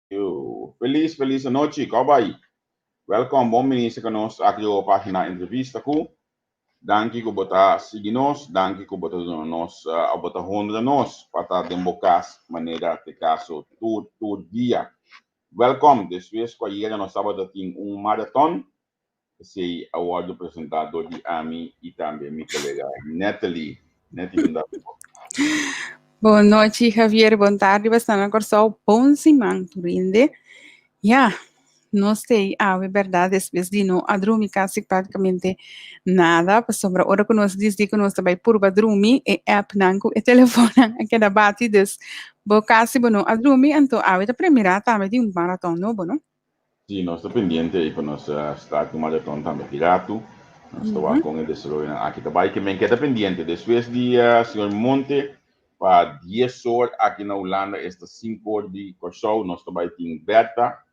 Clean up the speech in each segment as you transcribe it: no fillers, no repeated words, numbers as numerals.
Yo, felis, felis anochi, kon bai? Welkom, bon bini serka nos aki riba pagina Entrevista Ku. Danki ku bo ta sigui nos, danki ku bo ta duna nos, of bo ta honra nos pa ta den bo kas manera t'e kaso tur tur dia. Welkom, despues ku ayera nos tabata tin un maraton, esei a wòrdu presentá dor di ami i tambe mi kolega Natalie. Natalie, un dati bo. Bon nochi Javier, bon tardi pa esnan na Kòrsou, bon siman tur hende. Ya, nos t'ei awe bèrdat despues di no a drumi kasi práktikamente nada pasobra ora ku nos disdi ku nos ta bai purba drumi e appnan ku e telefonnan a keda bati dus bo kasi bo no a drumi anto awe ta premirá tambe di un maraton nobo no. Sí, nos ta pendiente ei pa nos start un maraton tambe ki ratu. Nos ta wak kon e desaroyonan aki ta bai. Ke men keda pendiente despues di señor Monte pa dies or aki na Hulanda esta sinku or di Kòrsou nos ta bai tin Bertha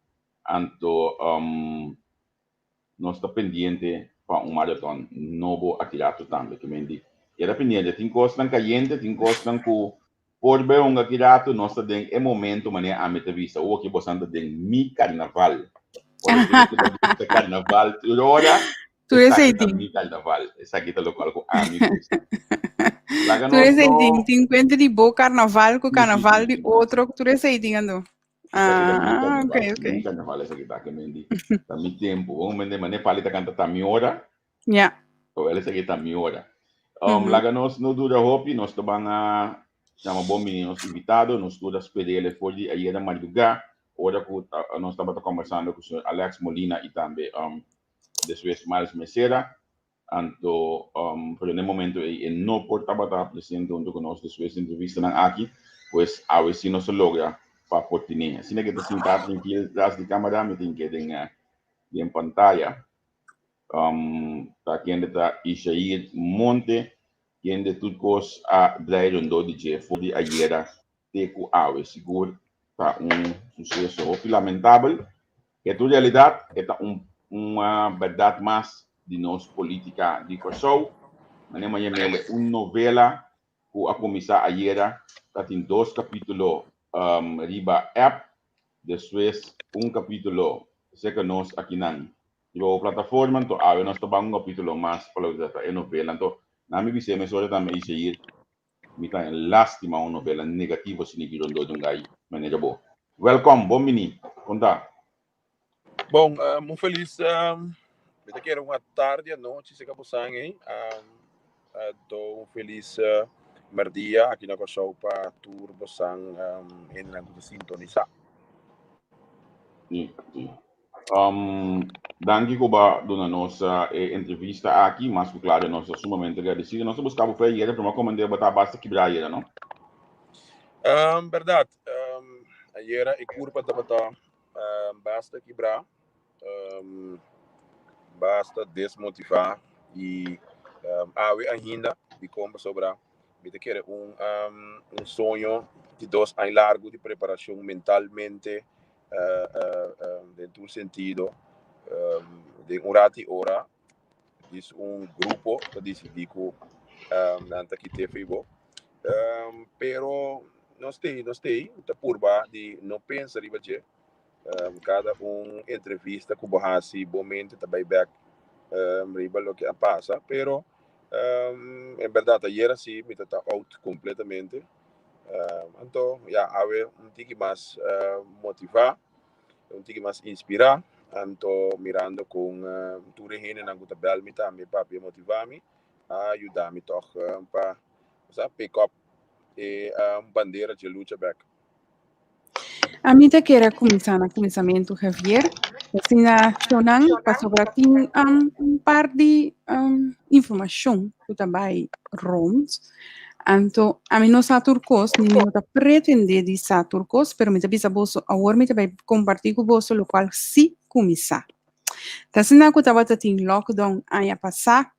anto nos ta pendiente pa un maraton nobo aki ratu tambe. Ke men di keda pendiente tin kosnan kayente tin kosnan ku Por be un aki ratu nos ta den e momento manera ami ta bisa oki bosan ta den mi carnaval. Ora ku ta gusta carnaval tur ora, Tur esaki esei ta tin. mi carnaval. Esaki ta locual ku ami gusta. Laga Tur nos esei tin. no Tin cuenta di bo carnaval ku Sí, sí, carnaval sí, di sí, sí. otro, tur esei tin anto. Esaki ta mi Ah, carnaval, okay, mi okay. carnaval esaki ta ke mendi. Ta mi tempo. Un mende mane pali ta canta ta mi ora. Ja. Wel esaki ta mi ora. Laga nos no dura hopi, nos ta ban a chama bon bini nos invitado, nos tur a sper'el for di ayera madrugá, ora ku nos tabata kombersando ku señor Alex Molina i tambe despues Miles Mesera. Anto, pero na e momento ei e no por tabata presente huntu ku nos despues di entrevistanan aki, pues awe sí nos a logra pa por tene. Asina ke ta sintá trankil tras di kamera, mi tin ke den pantaya. Ta kende ta Ishair Monte, kende tur kos a drai rondó di dje for di ayera te ku awe. Sigur ta un suseso hopi lamentabel. E tur realidat e ta un un bèrdat mas di nos polítika di Kòrsou. Manera mi a yam'el un novela ku a kuminsá ayera, ta tin dos kapítulo riba app, despues un kapítulo serka nos akinan riba bo plataforma, anto awe nos ta ban un kapítulo mas pa loke ta trata e novela. Anto na mi bis'é mesora tambe Isair, mi ta en lástima un novela negativo asina ki rondó di un gai manera bo. Wèlkòm, bon bini, kon ta? Bon, un felis, mi ta kere un atardi, anochi, si ka bosan ei. Anto un felis merdia aki na Kòrsou pa tur bosan hendenan ku ta sintonisá. Sí, sí. Danki ku bo a duna nos e entrevista aki. Mas ku klaro nos ta sumamente agradesido. Nos ta buska bo fe ayera, pero mi a komende bo ta basta kibrá ayera, no? Bèrdat. Ayera e kurpa tabata basta kibrá, basta desmotivá i awe ainda dikon pasobra mi ta kere un un soño di dos aña largu di preparashon mentalmente den tur sentido den un rati ora dis un grupo ta disidí ku nan ta kit'é for bo. Pero nos t'ei, nos t'ei ta purba di no pensa riba dje. Kada un entrevista ku bo hasi bo mente ta bai bèk riba loke a pasa. Pero en bèrdat ayera si mi ta ta out kompletamente. Anto ya awe un tiki mas motivá. Un tiki mas inspirá, anto mirando kon tur e hendenan ku ta bèl mi tambe papia motivá mi, a yuda mi tòg pa sa pick up e bandera dje lucha bèk. Ami ta kere a kuminsá na kuminsamentu Javier, asina shownan pasobra tin un par di informashon ku ta bai rond. Anto, ami no sa tur kos, ni mi no ta pretendé di sa tur kos, pero mi ta bisa boso, awor mi ta bai kompartí ku boso lokual sí ku mi sa. Ta asina ku tabata tin lockdown aña pasá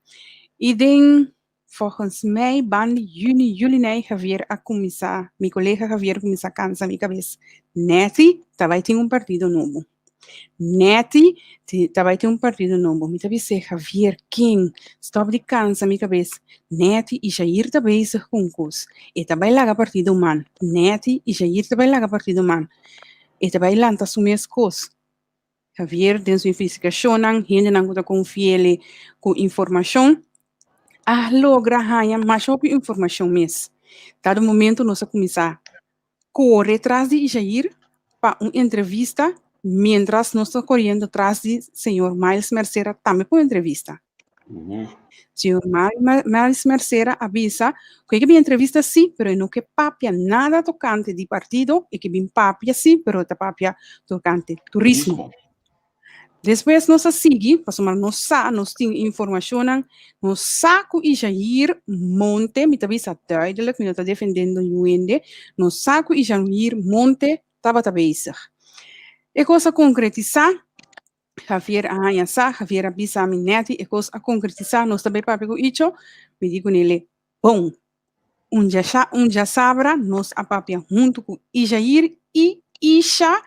i den volgens mij banda di yüni, yüli nei Javier a kuminsá, mi kolega Javier kuminsá kansa mi kabes, Netty ta bai tin un partido nobo. Netty ta bai tin un partido nobo. Mi ta bis'é, Javier, ken? Stop di kansa mi kabes. Netty i Jair ta bezig ku un kos. E ta bai laga partido man. Netty i Jair ta bai laga partido man. E ta bai lanta su mes kos. Javier den su investigashonnan, hendenan ku ta konfi'el ku informashon, a logra haña masha hopi informashon mes. Dado momento nos a kuminsá kore tras di Ishair pa un entrevista, mientras nos ta koriendo tras di señor Miles Mercera tambe pa un entrevista. Señor Miles Mercera a bisa ku e ke bin entrevista sí, pero e no ke papia nada tokante di partido, e ke bin papia sí, pero e ta papia tokante turismo. Despues nos a sigui, pasobra nos sa, nos tin informashonnan, nos sa ku Ishair Monte, mi ta bisa duidelijk, mi no ta defendendo niun hende, nos sa ku Ishair Monte tabata bezig. E kos a konkretisá, Javier a haña sa, Javier a bisa mi nèt i e kos a konkretisá, nos ta bai papia ku Icho, mi di kunele, bon, un dja un djasabra nos a papia huntu ku Ishair i Isha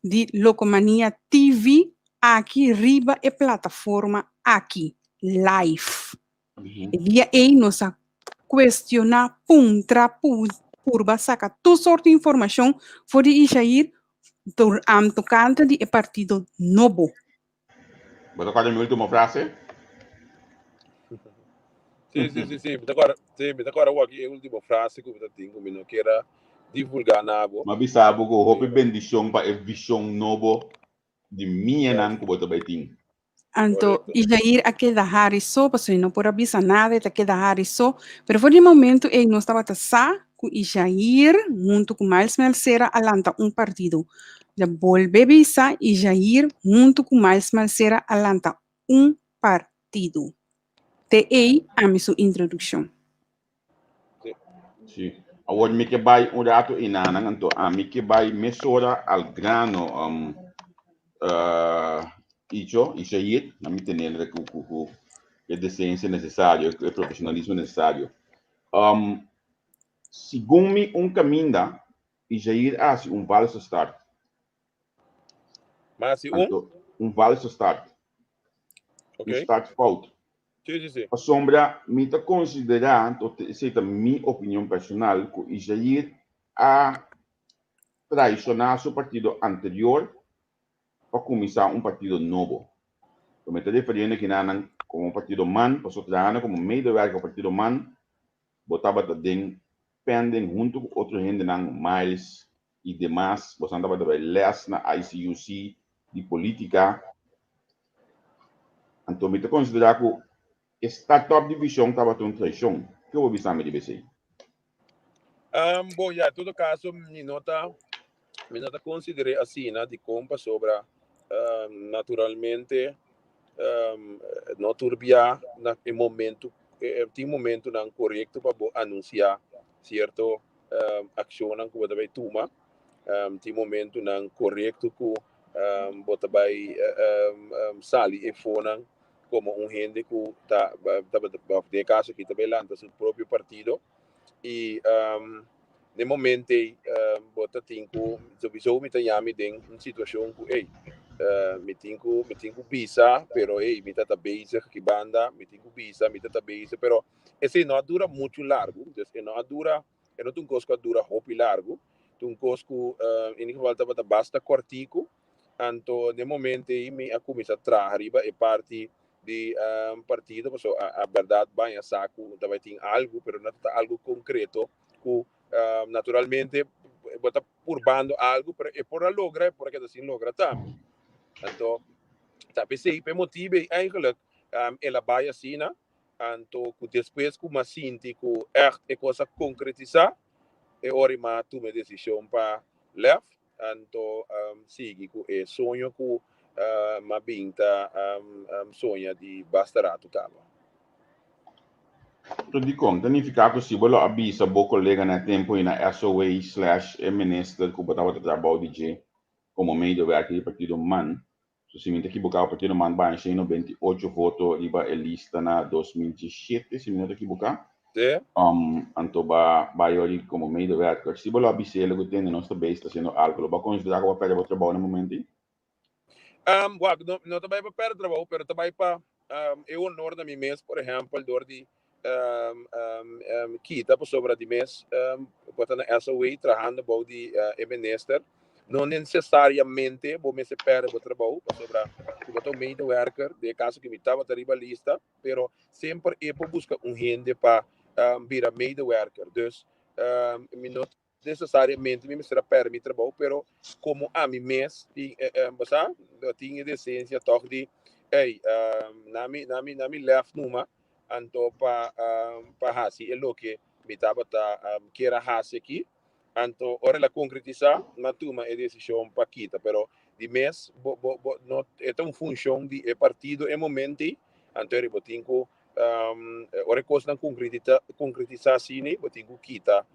di Locomania TV aki riba e plataforma aki, live. E dia ei nos a kuestioná, puntra, purba saka tur sorto informashon for di Ishair tokante di e partido nobo. Bo ta kòrda mi último frase? Sí, sí, sí, sí. Mi ta kòrda, sí, mi ta kòrda wak e último frase ku mi ta tin ku mi no kier a divulgá na bo. Mi a bisa bo ku hopi bendishon pa e vishon nobo di mianan ku bo ta bai tin. Anto Ijair a keda hari so, pasobra e no por a bisa nada, e ta keda hari so. Pero for di momento ei nos tabata sa ku Ijair huntu ku Miles Mercera a lanta un partido. Mi ta bolbe bisa, Ijair huntu ku Miles Mercera a lanta un partido. Te ei ami su introdukshon. Sí. Awor mi ke bai un rato enanan, anto ami ke bai mesora al grano, um, uh, Icho, Ishair, na mi tenel ku, ku, ku e decencia necesario, e profesionalismo necesario. Um, segun mi un caminda, Ishair a hasi un valse start. Ma hasi un? Anto, un valse start. Ok. Un start fout. Sí, sí, sí. Pasobra mi ta konsiderá, anto esei ta mi opinion personal, ku Ishair a traishoná su partido anterior pa kuminsá un partido nobo. So mi ta referiendo kinanan komo partido man, pasobra trahando komo medewerker pa partido man, bo tabata den pending huntu ku otro hendenan, Miles i demas, bosan tabata bai les na ICUC di politica. Anto mi ta considera cu e start-up di Vision tabata un traicion. Ke bo bisa mi riba esey? Um, bon, ya, en todo caso, mi no ta, mi no ta consider'é asina dikon pasobra um, naturalmente um, no tur bia na e momento, eh, tin momentonan korekto pa bo anunsiá sierto um, akshonnan ku bo ta bai tuma. Um, tin momentonan korekto ku um, bo ta bai um, um, sali e fonan komo un hende ku ta, ta, ta, den e kaso aki ta bai lanta su propio partido. I um, den momento ei um, bo ta tin ku, sowieso mi ta yami den un situashon ku, ei, uh, mi tin ku, mi tin ku bisa, pero ei, mi ta ta bezig aki banda, mi tin ku bisa, mi ta ta bezig, pero esei no a dura muchu largu, dus e no a dura, e no ta un kos ku a dura hopi largu, ta un kos ku uh, in ieder geval tabata basta kòrtiku, anto den momento ei mi a kuminsá traha riba e parti di um, partido, paso a, a berdad baña sa ku tabata tin algu, pero no ta algu konkreto ku um, naturalmente bo ta purbando algu, pero e por a logra, e por a keda sin logra tambe. Anto, ta p'esei, p'e motibu ei eigenlijk um, el a bai asina, Anto ku despues ku m'a sinti ku ègt e kos a konkretisá, e ora i m'a tuma e desishon pa lèf, anto sigui ku e soño ku m'a bin ta soña di basta ratu kaba. Anto dikon? Ta nifiká ku si bo lo a bisa bo kolega na e tempu ei na SOA slash e minister ku bo tabata traha bou di dje komo medewerker di partido man, So si mi ta ekiboká partido man baña 198 voto riba e lista na 2017 si mi no ta ekiboká. Sí. Anto ba bai ori komo medewerker. Si bo lo a bis'é ku tende nos ta bezig ta hasiendo algo, lo bo a konsiderá ku bo a pèrdè bo trabou na momento ei? Wak, no, no ta bai pa pèrdè trabou, pero ta bai pa e honor na mi mes, por ehèmpel, dor di kita pasobra di mes bo ta na SOA trahando bou di e minister. No necesariamente bo mester perde bo trabou, pasobra si bo ta un medewerker, den e caso cu mi tabata riba lista, pero semper e por busca un hende pa bira medewerker. Dus mi no necesariamente mi mester a perde mi trabou, pero como ami mes tin, bo sa, tin e decencia toch di, ey, na mi, na mi, na mi left numa, anto pa haci e loke mi tabata kier a haci aki. Anto ora el a concretisa, m'a tuma e decision pa kita, pero di mes bo bo bo no e ta un funcion di e partido e momento ei, anto eri bo tin cu ora e cosnan concretita concretisa asina bo tin cu kita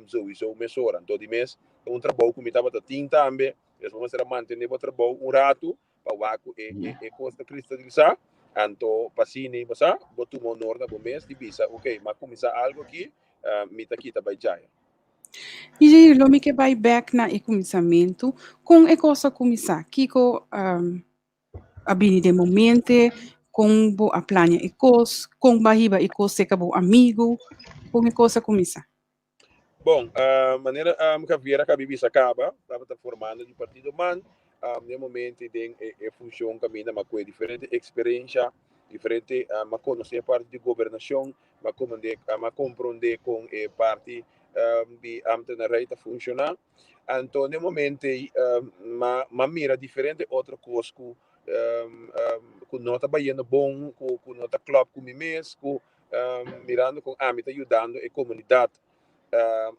souiso mesora. Anto di mes ta un trabou cu mi tabata tin tambe, despues bo mester a mantene bo trabou un ratu pa wak cu e e cos ta cristalisa, anto pa asina bo sa bo tuma honor na bo mes di bisa ok m'a cuminsa algo aki, mi ta kita bay djaya. I lo mi ke bai bèk na e kuminsamentu. Kon e kos a kuminsá? Kiko a bini den bo mente? Kon bo a plania e kos? Kon bo a hiba e kos serka bo amigu? Kon e kos a kuminsá? Bon, manera Javier a kabi bisa kaba, tabata formando di Partido man, den momento den e funshon kaminda m'a kue diferente eksperensha, diferente m'a konosé parti di gobernashon, m'a komprendé, m'a komprondé kon e parti di ambtenarij ta funshoná. Anto den momento ei m'a m'a mira diferente otro kos ku ku no ta bayendo bon, ku ku no ta klòp ku mi mes, ku mirando kon ami ta yudando e komunidat.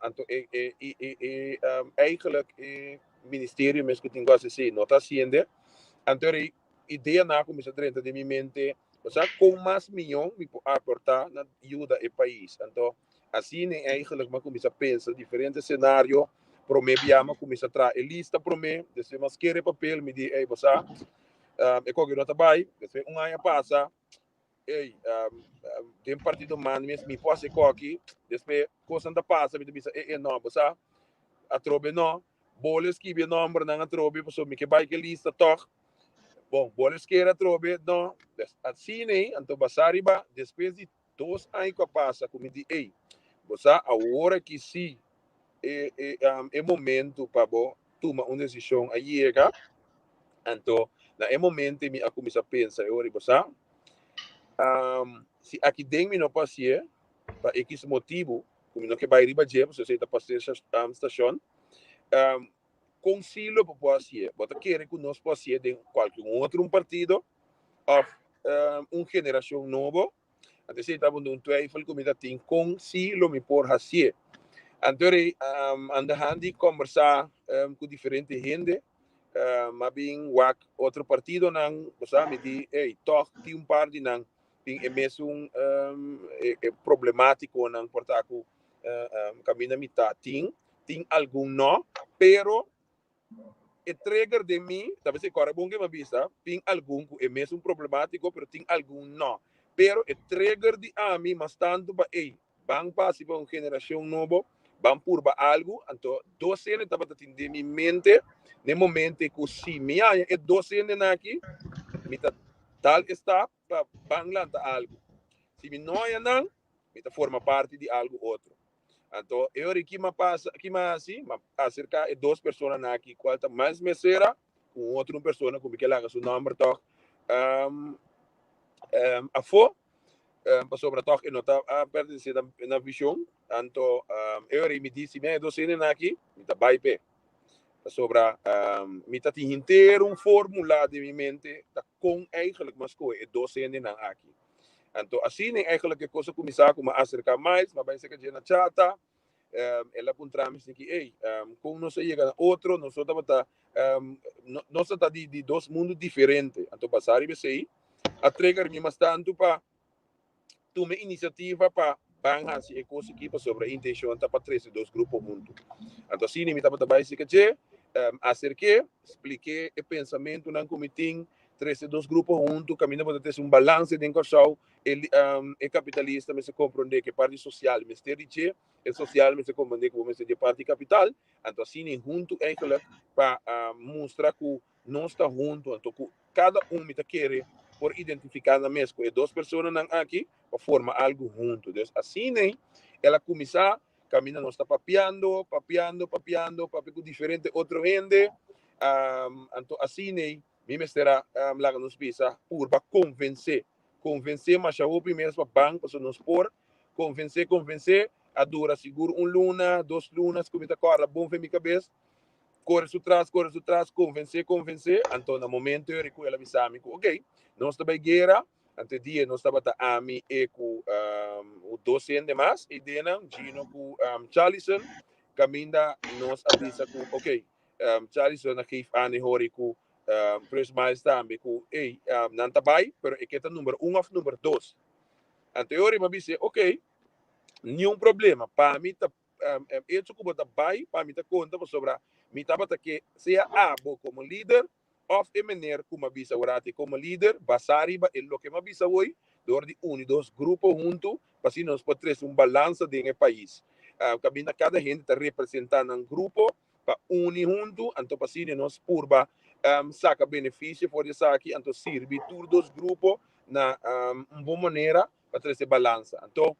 Anto e e e e e eigenlijk e ministerio mes ku tin ku hasi esei no ta hasiende. Anto e ideanan a kuminsá drenta den mi mente, osea kon mas miyon mi por aportá na yuda e pais. Anto asina eigenlijk mi a kuminsá pensa diferente senario, promé bia mi a kuminsá traha e lista promé, despues mi a skere e papel, mi di ey bo sa e koki no ta bai, despues un aña pasa ey den partido man mes mi por hasi e koki, despues kosnan ta pasa mi ta bisa e e no bo sa atrobe no. Bole skibi e nombernan atrobe pasobra mi ke bai ke lista tog. Bon, bole sker atrobe, no. Des asina ei, anto basá riba despues di 2 aña ku a pasa ku mi di, ey, bo sa awor aki sí e momento pa bo tuma un desishon a yega. Anto na e momento mi a kuminsá pensa e ora, bo sa, si aki den mi no por hasié pa ekis motibu ku mi no ke bai riba dje pasobra esei ta pa stashon, kon si lo bo por hasié? Bo ta kere ku nos por hasié den kualke un otro un partido òf un generashon nobo? Anto esei tabata un twijfel ku mi ta tin kon si lo mi por hasié. Anto rei anda di kombersá ku diferente hende, m'a bin wak otro partidonan, bo sa, mi di, ey, tòg tin un par di nan tin e mesun e problemátikonan por ta ku kaminda mi ta tin, tin algun no, pero e trigger den mi, ta bes e kòrda bon ke mi a bisa, tin algun ku e mesun problemátiko, pero tin algun no. Pero e trigger di ami mas tantu pa ey, ban pasa pa un generashon nobo, ban purba algu, anto dos hende tabata tin den mi mente den momento ku si mi haña e dos hendenan aki, mi ta dal e stap pa ban lanta algu. Si mi no haña nan, mi ta forma parti di algu otro. Anto e ora ki m'a pasa, ki m'a hasi, m'a aserká e dos personanan aki kual ta mas mesera ku un otro persona ku mi ke laga su nòmber tòg afó, pasobra tòg e no ta pertenesé na vishon. Anto e ora mi di si mi haña e dos hendenan aki, mi ta bai p'e. Pasobra mi ta tin henter un fórmula den mi mente ta kon eigenlijk m'a skohe e dos hendenan aki. Anto asina eigenlijk e kos a kuminsá ku m'a aserká Miles, m'a bai serka dje na chata, el a puntra mi esaki, ey, kon nos a yega na otro? Nos no tabata, nos ta di dos mundu diferente. Anto basá riba esei a trigger mi mas tantu pa tuma e inisiativa pa ban hasi e kos aki pasobra e intenshon ta pa trese dos grupo huntu. Anto asina mi tabata bai serka dje, aserk'é, splik'é e pensamentunan ku mi tin, trese dos grupo huntu kaminda bo ta trese un balanse den Kòrsou, e e kapitalista mester komprondé ku e parti sosial mester di dje, e sosial mester komprondé ku bo mester di e parti kapital, anto asina huntu eigenlijk pa mustra ku nos ta huntu, anto ku kada un mi ta kere por identifiká nan mes ku e dos personanan aki pa forma algu huntu. Dus asina el a kuminsá. Kaminda nos ta papiando, papiando, papiando, papia ku diferente otro hende. Anto asina ei mi mester a laga nos bisa purba konvensé. Konvensé masha hopi mes pa ban pasobra nos por konvensé, konvensé. A dura sigur un luna, dos luna, si ku mi ta kòrda bon fen mi kabes. Kore su tras, kore su tras, konvensé, konvensé. Anto na momento ei ku el a bisa mi ku okey, nos ta bai guera. Anto e dia nos tabata ami e ku dos hende mas, e denan, Gino ku Charlison, kaminda nos a bisa ku ok, Charlison a geef aan e hori ku Chris Miles tambe ku ey, nan ta bai, pero e ke ta number un of number dos. Anto e hori mi a bis'é ok, niun problema, pa mi ta echo ku bo ta bai, pa mi ta konta pasobra mi tabata ke sea abo komo lider Of e meneer ku m'a bisa awor komo lider, basá riba e loke m'a bisa hoy, dor di uni dos grupo huntu pa asina nos por trese un balansa den e pais. Kaminda kada hende ta representá nan grupo pa uni huntu, anto pa asina nos purba saka benefisio for di esaki, anto sirbi tur dos grupo na un bon manera pa trese balansa. Anto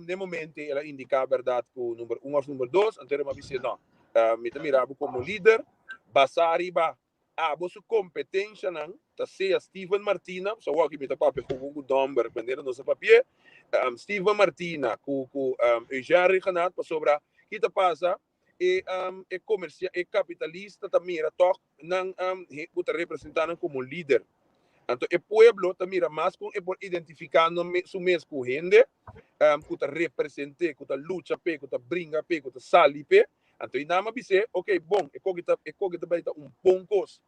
den momento el a indiká bèrdat ku number un òf number dos, anto el a bis'é no, mi ta mira bo komo lider basá riba abo su kompetenshanan, ta sea Steven Martina, so awor aki mi ta papia ku ku nòmber manera nos a papi'é, Steven Martina ku ku Eugène Rhuggenaath, pasobra ki ta pasa e e komersia e kapitalista ta mira tòg nan ku ta representá nan komo lider. Anto e pueblo ta mira mas kon e por identifiká nan su mes ku hende ku ta represent'é, ku ta lucha p'e, ku ta bringa p'e, ku ta sali p'e. Anto i nan a bis'é, ok, bon, e koki ta e koki ta bai ta un bon kos.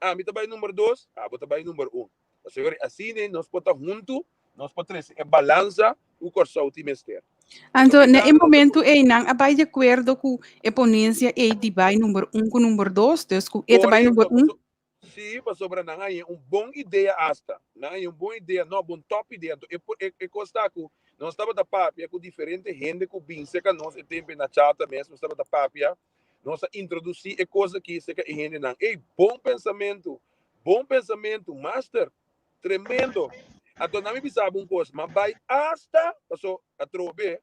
Ami ta bai number dos, abo ta bai number un. Pasobra asina nos por ta huntu, nos por trese e balansa ku Kòrsou tin mester. Anto, na e momento ei nan a bai di akuerdo ku e ponensia ei di bai number un ku number dos, dus ku e ta bai number un. Sí, pasobra nan a haña un bon idea asta. Nan a haña un bon idea, no, bon top idea. Anto e e e kos ta ku nos tabata papia ku diferente hende ku bin serka nos e tempu na chata mes, nos tabata papia, nos a introdusí e kos aki serka e hendenan. Ey, bon pensamentu, bon pensamentu, master, tremendo. Anto nan mi bisa bo un kos, m'a bai asta, paso atrobe,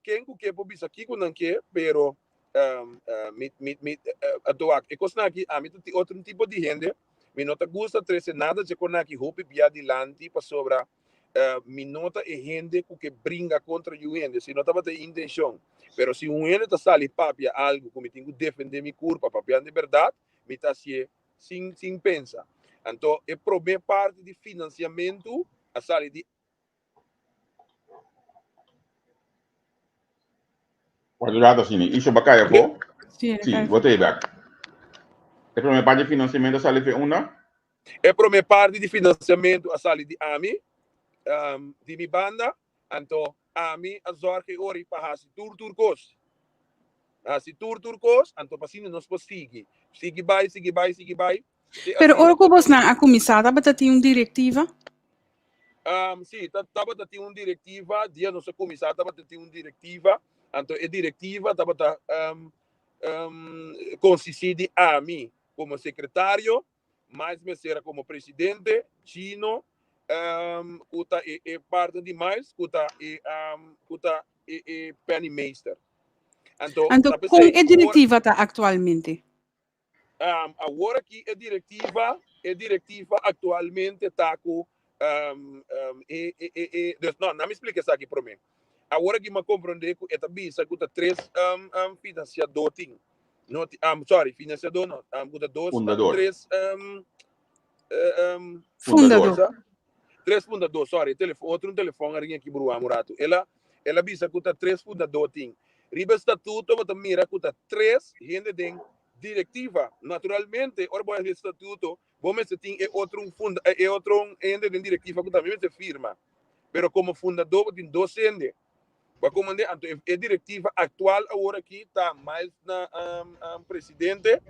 ken ku ke por bisa kiko nan ke, pero mi, mi, mi, anto wak, e kosnan aki, ami ta otro tipo di hende, mi no ta gusta trese nada dje kosnan aki hopi bia dilanti, pasobra mi no ta e hende ku ke bringa kontra yu hende, si no tabata e intenshon. Pero si un hende ta sali papia algu ku mi tin ku defendé mi kurpa papiando e bèrdat, mi ta hasié sin sin pensa. Anto e promé parti di finansiamentu a sali di. Cuanto rato asina? Isho ba cay afo? Sí, Sí, bo ta bek. E prome parti di financiamento a sali fe unda? E prome parti di financiamento a sali di ami, di mi banda, anto ami a zorg e ori pa haci tur tur cos. Haci tur tur cos, anto pa asina nos por sigui. Sigui bay, sigui bay, sigui bay. Pero ora ku bosnan a kuminsá tabata tin un direktiva? Sí, tabata tin un direktiva. Dia nos a kuminsá tabata tin un direktiva. Anto e direktiva tabata konsistí di ami komo sekretario, Miles Mesera komo presidente, Gino ku ta e partner di Miles ku ta e ku ta e penningmeester. Anto, Anto kon e direktiva ta aktualmente? Awor aki e direktiva, e direktiva aktualmente ta ku e e e e dus no, na mi splika esaki promé. Awor aki mi a komprondé ku e ta bisa ku ta tres finansiadó tin. No ti, sorry, finansiadó no, ku ta dos, Fundador. tres Fundador. Tres fundadó, sorry, telefon, otro un telefon a ring aki bruha un ratu. El a, el a bisa ku ta tres fundadó tin. Riba e statuto bo ta mira ku ta tres hende den direktiva. Naturalmente, ora bo hasi e statuto, bo mester tin e otro un funda, e otro un hende den direktiva ku tambe mester firma. Pero komo fundadó bo tin dos hende. Bo a komand'é, anto e, e direktiva aktual awor aki ta Miles na presidente,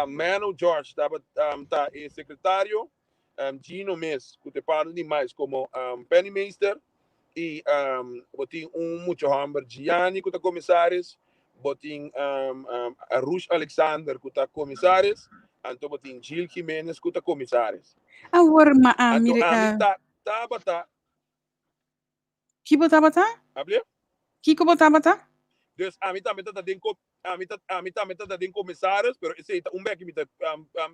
Mano George tabata, ta e sekretario, Gino mes ku ta e partner di Miles komo penningmeester i bo tin un mucha hòmber Gianni ku ta komisaris, bo tin Arush Alexander ku ta komisaris, anto bo tin Gil Jimenez ku ta komisaris. Awor ma a Anto mira ami ta tabata. Ki bo tabata? Ablia? Kiko bo tabata? Dus ami tambe ta den ami ta ami tambe ta den commissaris, pero esei ta un beki mi ta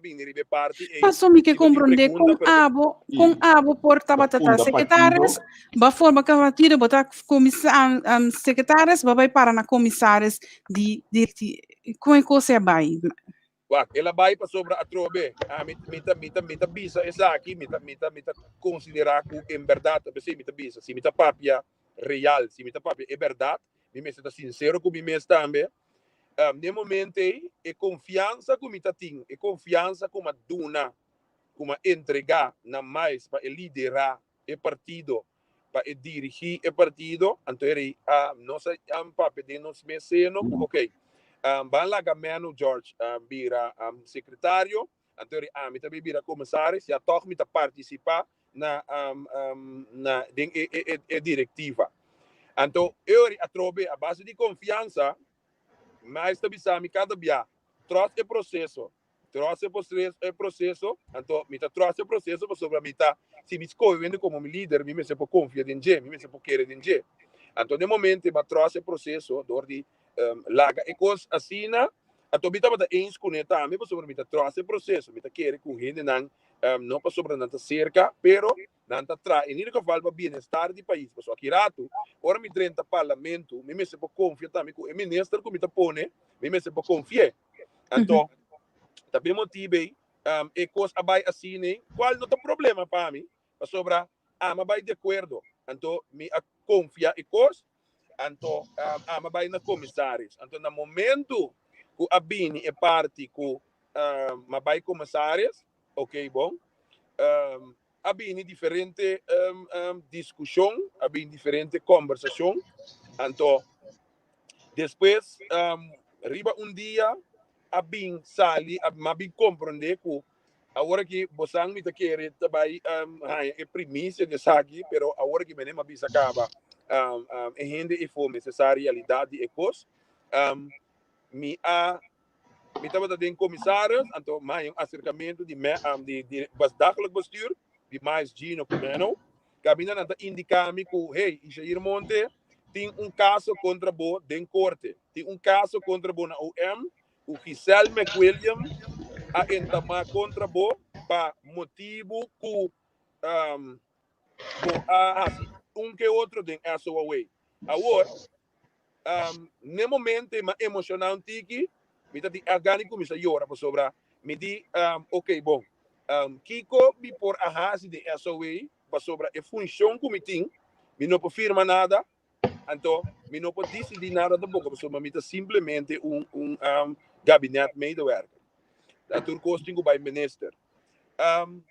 bini riba e parti ei. Paso mi ke Si bo tin komprondé pregunta, kon pero abo, kon abo por tabata ta Funda secretaris, partido. ba forma ka partido, bo ta komisa secretaris, ba bai para na commissaris di di kon e kos a bai? Wak, el a bai pasobra atrobe. Ami mi ta mi ta mi ta bisa esaki, mi ta mi ta mi ta konsiderá ku en bèrdat, p'esei mi ta bisa, si mi ta papia real, si mi ta papia e bèrdat, mi mester ta sinsero ku mi mes tambe. N'e momento ei, e konfiansa ku mi ta tin, e konfiansa ku mi a duna, ku mi a entregá na Miles pa e liderá e partido, pa e dirigí e partido, anto e rei a nos a papia den nos mes seno ku ok, ban laga Menno George bira sekretario, anto e rei ami ta bira komisaris, ya tòg mi ta partisipá na na den e e e direktiva. Anto e ori atrobe a base di konfiansa, Miles ta bisa mi kada bia, tròs e proseso, Trust e proceso, anto mi ta trust e proceso pasobra mi ta, si mi scoge wende como mi lider, mi mester por confia den dje, mi mester por kere den dje. Anto den momento mi a trust e proceso door di laga e cos asina, anto mi tabata eens cune tambe pasobra mi ta trust e proceso, mi ta kere cu hendenan no pasobra nan ta cerca, pero nan ta traha en ieder geval pa bienestar di pais. Pasobra aki rato, ora mi drenta parlamento, mi mester por confia tambe cu e minister cu mi ta pone, mi mester por confi'e. Anto, ta be motibe e kos a bai asina, kual no ta problema pa mi, pasobra ama bai di akuerdo. Anto, mi a konfia e kos, anto ama bai na komisaris. Anto, na momento ku a bini e parti ku m'a bai komisaris, ok bon, a bini diferente diskushon, a bini diferente kombersashon. Anto, Despues, riba un dia a bin sali, m'a bin komprondé ku awor aki bosan mi ta kere ta bai haña e primisia di esaki, pero awor aki mene m'a bisa kaba e hende efo mester sa realidat di e kos. Mi a mi tabata den komisaris, anto m'a haña un aserkamentu di di di dagelijk bestuur di Miles Gino ku Menno. Kaminda nan ta indiká mi ku, hey, Ishair Monte, tin un kaso kontra bo den korte. Tin un kaso kontra bo na OM ku Giselle McWilliam a entamá kontra bo pa motibu ku um, bo a hasi un ke otro den SOAW. Awor, um, n'e momento m'a emoshoná un tiki, mi ta di gana di kuminsá yora pasobra mi di, um, ok, bon, um, kiko mi por a hasi den SOA pasobra e funshon ku mi tin, mi no por firma nada, anto mi no por disidí nada tampoko pasobra mi ta simplemente un, un um, gabinet medewerker. Ta tur kos tin ku bai minister. Um,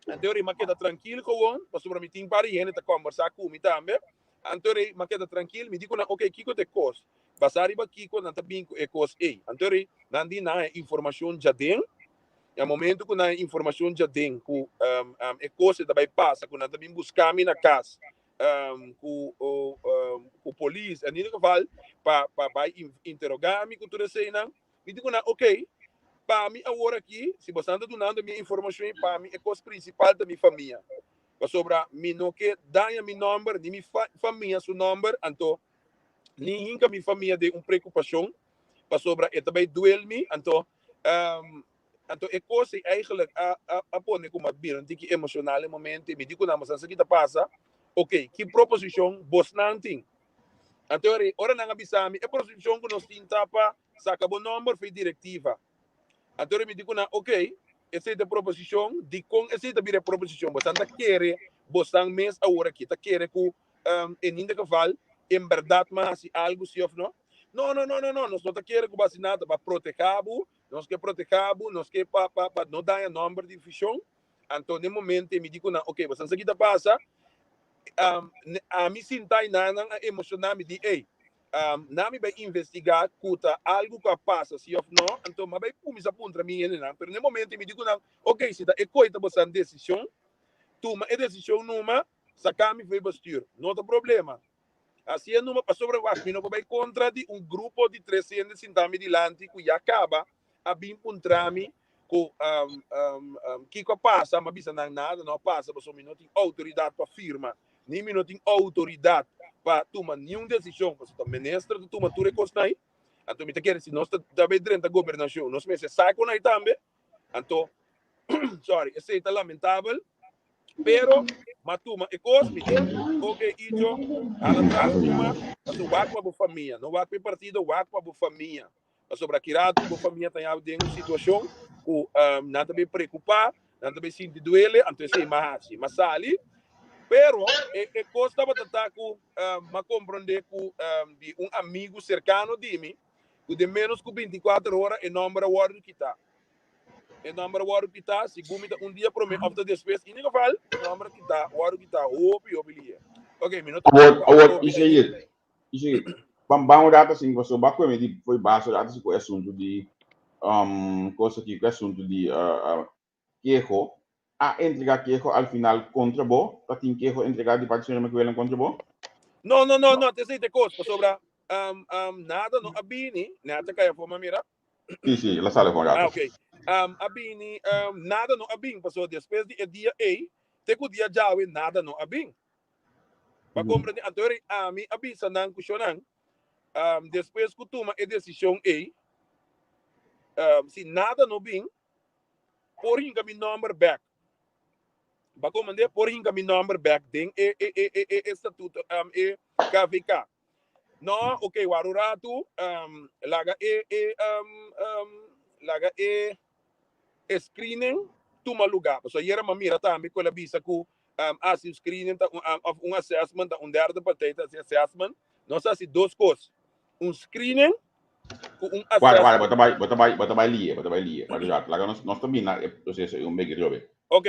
anto m'a keda trankil gewoon, pasobra mi tin par di hende ta kombersá ku mi tambe. Anto rei, m'a keda trankil, mi di ku nan, ok, kiko ta e kos? Basá riba kiko nan ta bin ku e kos ei? Anto rei, nan di nan e informashon djaden, na momento ku nan e informashon djaden ku e kos ei ta bai pasa, ku nan ta bin buska mi na kas ku ku polis, en ieder geval pa pa bai interogá mi ku tur eseinan, mi di ku nan, ok, pa mi awor aki, si boso ta dunando mi e informashon ei, pa mi e kos prinsipal ta mi famia. Pasobra mi no ke daña mi nòmber ni mi famia su nòmber, anto ni hinka mi famia den un preokupashon, pasobra e ta bai duel mi. Anto, anto e kos ei eigenlijk a a pone ku mi a bira un tiki emoshonal e momento i mi di ku nan, Boso sa ki ta pasa? Oke, ki proposishon bosnan tin? Anto ora nan a bisa mi, e proposishon ku nos tin ta pa saka bo nòmber for e direktiva. Anto mi di ku nan, ok, esei ta e proposishon. Dikon esei ta bira e proposishon? Bosan ta kere bosan mes awor aki ta kere ku en ieder geval en bèrdat mi a hasi algu si òf no? No, no, no, no, no, nos no ta kere ku bo hasi nada pa protehá bo, nos ke protehá bo, nos ke pa pa pa no daña nòmber di vishon. Anto den momento mi di ku nan, ok, bosan sa ki ta pasa? Ami sinta i nan a emoshoná mi di, ey, Nan mi bai investigá ku ta algu ku a pasa si òf no, anto mi a bai kuminsá puntra mi hendenan. Pero na e momento mi di ku nan, ok, si ta e koi ta bosan desishon, tuma e desishon numa, saka mi for e bestuur. No ta problema. Hasi e numa, pasobra wak, mi no por bai kontra di un grupo di tres hende sintá mi dilanti ku ya kaba a bin puntra mi ku kiko a pasa. Mi a bisa nan nada no a pasa pasobra mi no tin outoridat pa firma, ni mi no tin outoridat. pa tuma niun desishon, pasobra ta minister ta tuma tur e kosnan ei. Anto mi ta kere si nos ta ta bay drenta gobernashon, nos mester sa kon ei tambe. Anto, sorry, esei ta lamentabel, pero m'a tuma e kos, mi di, ok Icho, hala tras tuma, pasobra wak pa bo famia, no wak pa e partido, wak pa bo famia. Pasobra ki rato bo famia ta ya den un situashon ku nan ta bay preokupá, nan ta bay sinti duele, anto esei m'a hasi, m'a sali. Pero e e kos tabata ta ku m'a komprondé ku di un amigu serkano di mi ku den ménos ku binti kuater ora e nòmber a wòrdu kitá. E nòmber a wòrdu kitá, segun mi ta un dia promé òf ta despues, in ieder geval e nòmber a kitá, wòrdu kitá hopi hopi lihe. Oké, mi no ta Awor, preokupá awor, hopi Isaías, ainda. Isaías, ban ban un rato así, pasobra bo a kome di foi bas un rato así ku e asuntu di um, kos aki, ku e asuntu di uh, uh, keho. A entrega keho al final kontra bo? Ta tin keho entregá di parti señor McWilliam kontra bo? No, no, no, no, esei ta e kos, pasobra um, um, nada no a bini, nada ta kai afó, ma mira. Sí, sí, el a sali afó un Ah, rato. ok. Um, a bini, um, nada no a bin, pasobra despues di e dia ei, te ku dia djawe nada no a bin. Pa comprende, anto eri ami a bisa nan ku shonan, um, despues ku tuma e desishon ei, um, si nada no bin, por hinka mi nomber bek. Pa comprende, por hinka mi nomber bek den e e e e e estatuto, um, e KVK. No, ok, waru ratu, um, laga e e um, um, laga e e screening tuma lugar. Pasobra ayera m'a mira tambe ku el a bisa ku um, hasi un screening ta un, um, of un assessment ta un derde partij ta hasi assessment. Nos a hasi dos kos. Un screening ku un Guarda, guarda, assessment. bo ta bai, bo ta bai, bo ta bai lie, bo ta bai lie. Guarda rato. Laga nos, nos ta bini na e proceso ei un beki trobe. Ok.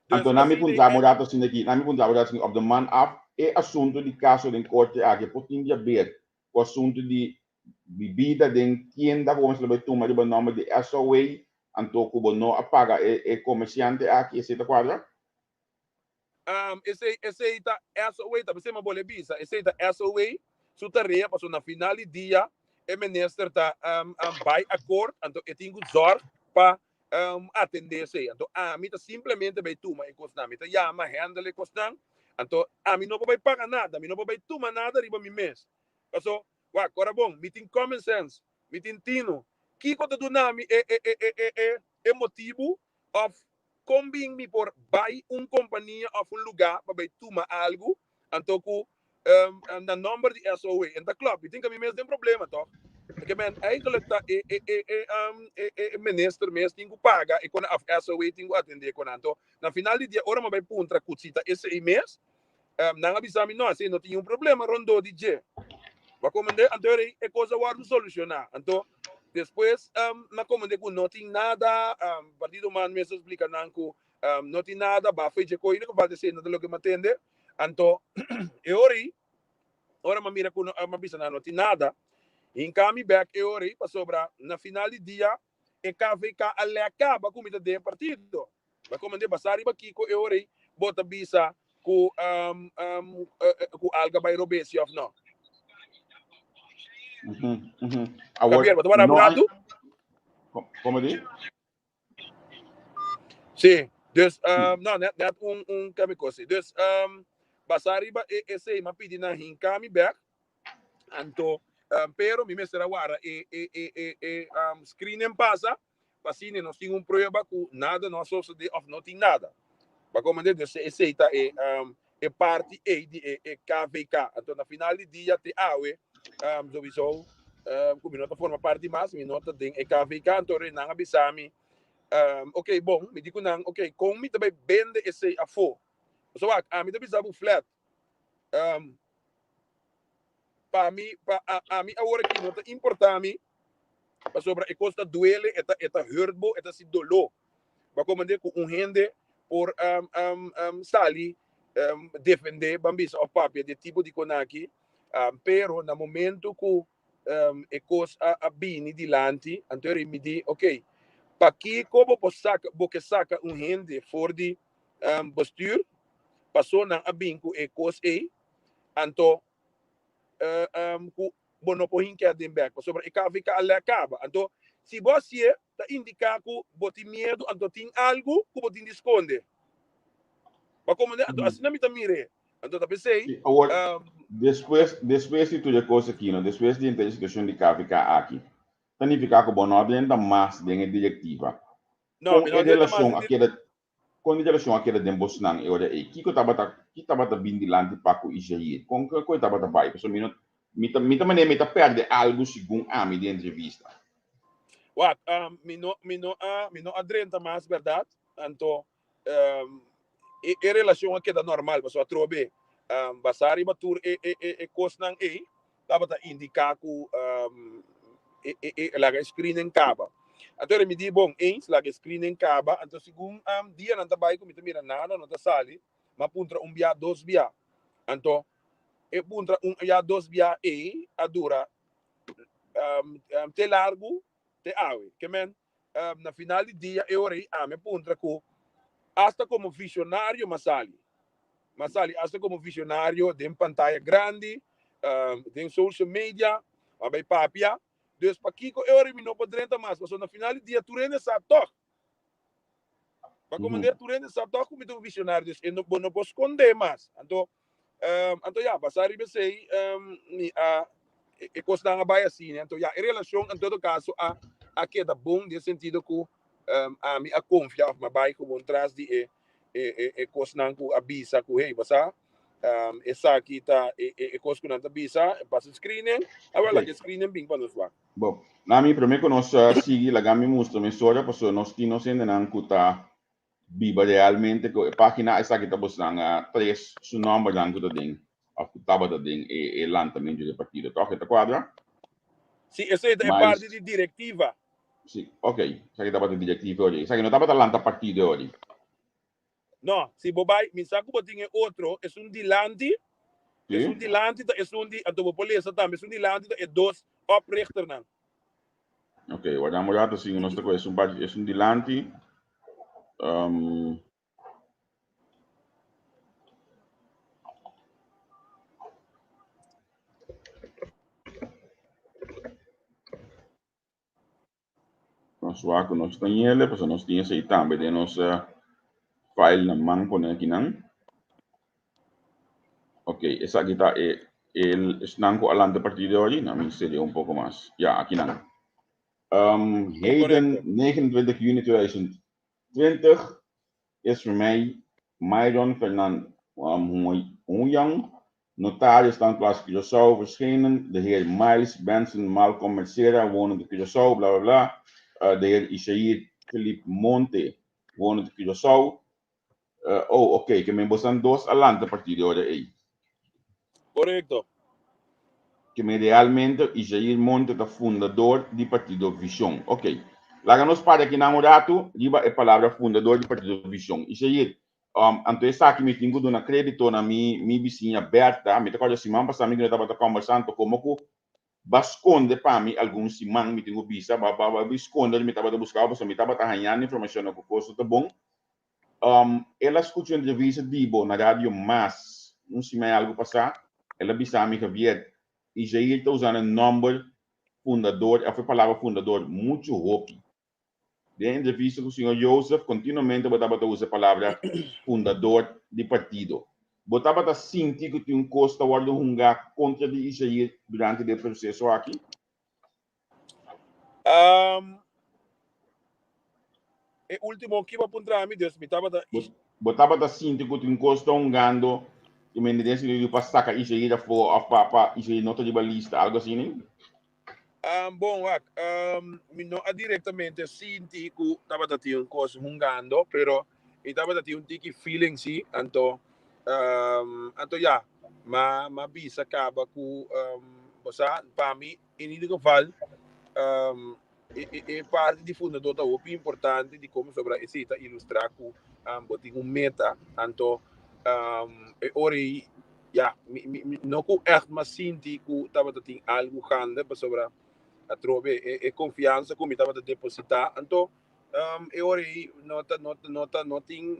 Dus Anto na mi asina puntra bo e rato asina aki, na mi puntra bo rato asina, op de man af, e asunto di kaso den korte aki por tin di haber ku asunto di bibida den tienda ku bo mester bai tuma riba nòmber di SOA, anto ku bo no a paga e e komersiante aki, esei ta kuadra? Um, esei, esei ta SOA, ta besei ma bole bisa, esei ta SOA su tarea, pasobra na final di dia e minister ta um, um, bai akkoord, anto e tin ku zorg pa um, atende esei. Anto ami ta simplemente bai tuma e kosnan, mi ta yama, handle e kosnan, anto ami no por bai paga nada, mi no por bai tuma nada riba mi mes. Paso, wak, ora bon, mi tin common sense, mi tin tino. Kiko ta duna mi e, e, e, e, e, e, e motibu of kon bin mi por bai un kompania of un lugá pa bai tuma algu anto ku um, na nomber di SOA? En ta klopt, mi tin ku mi mes den problema toch? Ke men eigenlijk ta e e e e um, e, e, e minister mes tin ku paga e kon of SOA tin ku atende kon. Anto na final di dia ora mi bai puntra ku si ta esei mes, um, nan a bisa mi no, asei no tin un problema rondó di dje. Ba komende anto e e kos a wòrdu solushoná. Anto despues um, na komende ku no tin nada, um, Partido Man mes a splika nan ku um, no tin nada, ba fecha koi, no falta esei no ta loke mi a tende. Anto e ora ei, ora mi a mira ku no, mi a bisa nan no tin nada, hinka mi bèk e ora ei, pasobra na final di dia e KVK a lèk kaba ku mi ta den e partido. Ba komende basá riba kiko e ora ei bo ta bisa ku um, um, ku alga bai robesi òf no? Awor, Javier, bo ta wara no un hay ratu? Komo di? Sí, dus, um, no, net, net un, un kami kosi. Dus, um, basá riba e esei, m'a pidi nan hinka mi bèk. Anto, um, pero mi mester a wara e, e, e, e, e um, screening pasa, pa asina nos tin un prueba ku nada no a sosodé òf no tin nada. Ba komprendé? Dus esei ta e, um, e parti ei di e, e KVK. Anto na final di dia te awe, um, sowieso, um, ku mi no ta forma parti mas, mi no ta den e KVK, anto nan a bisa mi, um, ok, bon, mi di ku nan, ok, kon mi ta bai bende esei afó? So wak, ami ta bisa bo flat, um, pa mi, pa a, ami awor aki no ta importa mi, pasobra e kos ta duele, e ta, e ta hurt bo, e ta si doló. Ba komende ku un hende por um, um, um, sali um, defende ban bisa of papia de tipo di konaki, um, pero na momento ku um, e kos a, a bini dilanti, anto eri mi di, ok, pakiko bo por saka, bo ke saka un hende for di um, bestuur, paso nan a bin ku e kos ei, anto uh, um, ku bo no por hinka den bek, pasobra e KVK a lek kaba. Anto, si bo hasié, ta indiká ku bo tin miedu, anto tin algu ku bo tin di skonde. Bo a komprendé? Anto, asina mi ta mir'é. Anto ta p'esei. Sí, awor, despues, despues di tur e kos aki, no, despues di henter e situashon di KVK aki, ta nifiká ku bo no a drenta mas den e direktiva. No, Kon mi no e a drenta mas relashon den a keda, kon e relashon a keda den bosnan e ora ei? Kiko tabata, ki tabata bin dilanti pa ku Ishair? Kon ku e tabata bai? Pasobra mi no, mi ta, mi ta manera mi ta pèrdè algu segun ami den entrevista. Wak, mi no, mi no a, mi no a drenta mas, bèrdat? Anto, e, e relashon a keda normal, pasobra atrobe, basá riba tur e, e, e, e kosnan ei, tabata indiká ku e, e, e, laga e screening kaba. Anto mi di, bon, eens, laga e screening kaba. Anto segun dianan ta bai ku mi ta mira nada no ta sali, m'a puntra un bia, dos bia. Anto e puntra un bia, dos bia ei a dura te largu te awe. Ke men, na final di dia e ora ei ami a puntra ku asta komo visionario m'a sali. M'a sali asta komo visionario den pantaya grandi, den social media, m'a bai papia. Dus pakiko e ora ei mi no por drenta mas? Pasobra na final di dia tur hende sa tòg. Pa komand'é tur hende sa tòg ku mi ta un visionario, dus e no, bo no por skondé mas. Anto, anto ya, basá riba esei, mi a, e kosnan a bai asina. Anto ya, e relashon en todo kaso a a keda bon den e sentido ku ami a konfia òf mi a bai gewoon tras di e e e kosnan ku a bisa ku hey, basá esaki ta e e kos ku nan ta bisa, pasa screening, awor laga e screening bin pa nos wak. Bo, na mi promé ku nos sigui laga mi mustra mesora pasobra nos tin nos hendenan ku ta biba realmente ku e página esaki ta bosnan tres su nòmbernan ku ta den òf ku tabata den e lantamentu di e partido tòg? E ta kuadra? Sí, esei ta e parti di direktiva. Sí, ok, esaki tabata direktiva ori. Esaki no tabata lanta partido ori. No, si bo bai, mi sa ku bo tin e otro, esun dilanti, esun dilanti ta esun di, anto bo por lesa tambe, esun dilanti ta e dos oprichternan. Ok, warda un rato, si nos ta ku esun parti, esun dilanti. Nos wak ku nos ta ñele, pasobra nos tin esei tambe den nos file na man pone akinan. Ok, esaki ta e el esnan ku a lanta partido di ori. Na mi seria un poko mas. Ya, akinan. Heden 29 juni 2020 is voor mij Myron Fernand Hoyang, notaris standplaats Curaçao, verschenen. De heer Miles Benson Malcolm Mercera, wonend in Curaçao, bla bla bla. De heer Ishair Philip Monte, wonend in Curaçao. Oh, ok, ke men bosan dos a lanta partir di ora ei. Korekto. Ke men realmente Ishair Monte ta fundador di partido Vision. Ok. Laga nos para akinan un ratu riba e palabra fundador di partido Vision. Ishair, anto esaki mi tin ku duna kredito na mi mi bisiña Bertha. Mi ta kòrda siman pasá mi ku no tabata kòmbersá anto komo ku ba skonde pa mi algun siman mi tin ku bisa ba ba ba skonde mi tabata buska pasobra mi tabata hañando informashonnan ku kos no ta bon. El a skucha un entrevista di bo na Radio Mas un siman i algu pasá. El a bisa mi, Javier, Ishair ta usando e nòmber fundador òf e palabra fundador muchu hopi. Den e entrevista ku señor Joseph kontinuamente bo tabata usa e palabra fundador di partido. Bo tabata sinti ku tin un kos ta wòrdu hungá kontra di Ishair durante di e proseso aki? E último ki bo a puntra mi, dus mi tabata. Bo tabata sinti ku tin kos ta hungando i men den sentido pa saka Isaí afó òf pa pa Isaí no ta riba lista, algu asina? Bon, wak, mi no a direktamente sinti ku tabata tin un kos hungando, pero mi tabata tin un tiki feeling sí, anto anto ya, m'a m'a bisa kaba ku bo sa, pa mi in ieder geval e parti di fundador ta hopi importante di como sobra esey ta ilustra cu bo tin un meta anto e ora ey ya mi no cu echt mas sinti cu tabata tin algo gande pasobra atrobe e confiansa cu mi tabata deposita anto e ora ey no ta no no ta no tin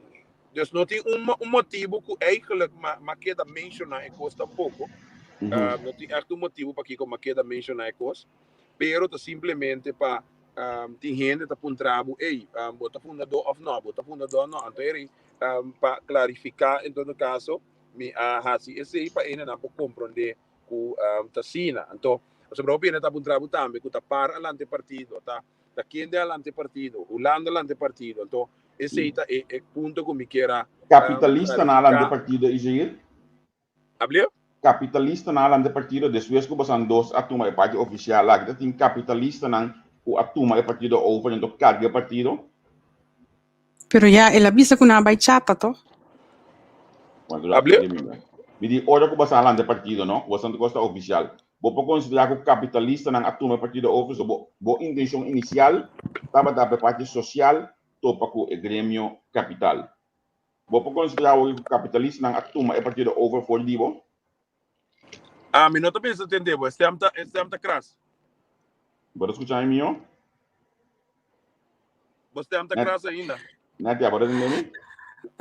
dus no tin un motibo cu eigenlijk ma keda menciona e cos tampoco no tin echt un motibo pakico ma keda menciona e cos pero ta simplemente pa tin hende ta puntra bo, ey, bo ta fundador of no, bo ta fundador of no, anto eri pa clarifica en todo caso. Mi a hasi esei pa hendenan por komprondé ku ta asina. Anto, pasobra hopi hende ta puntra bo tambe ku ta par a lanta e partido, ta ta kende a lanta e partido, Hulanda a lanta e partido. Anto, esei ta e e punto ku mi kier a Kapitalistanan a lanta e klarifiká. partido, Izair? Abliu? Kapitalistanan a lanta e partido despues ku bosan dos a tuma e parti ofisial aki. Ta tin kapitalistanan ku a tuma e partido over anto karga e partido? Pero ya el a bisa ku nan a bai chata toch? Abliu? Mi di ora ku bosan a lanta e partido no, ku bosan ta kosta ofisial. Bo por konsiderá ku kapitalistanan a tuma e partido over? So bo bo intenshon inisial tabata pa e parti sosial topa ku e gremio kapital. Bo por konsiderá hoy ku kapitalistanan a tuma e partido over for di bo? Ami no ta bisa tende bo, e stem ta, e stem ta kras. Bo ta skucha mi mihó? Bo stem ta kras ainda. Nadia, bo ta tende mi?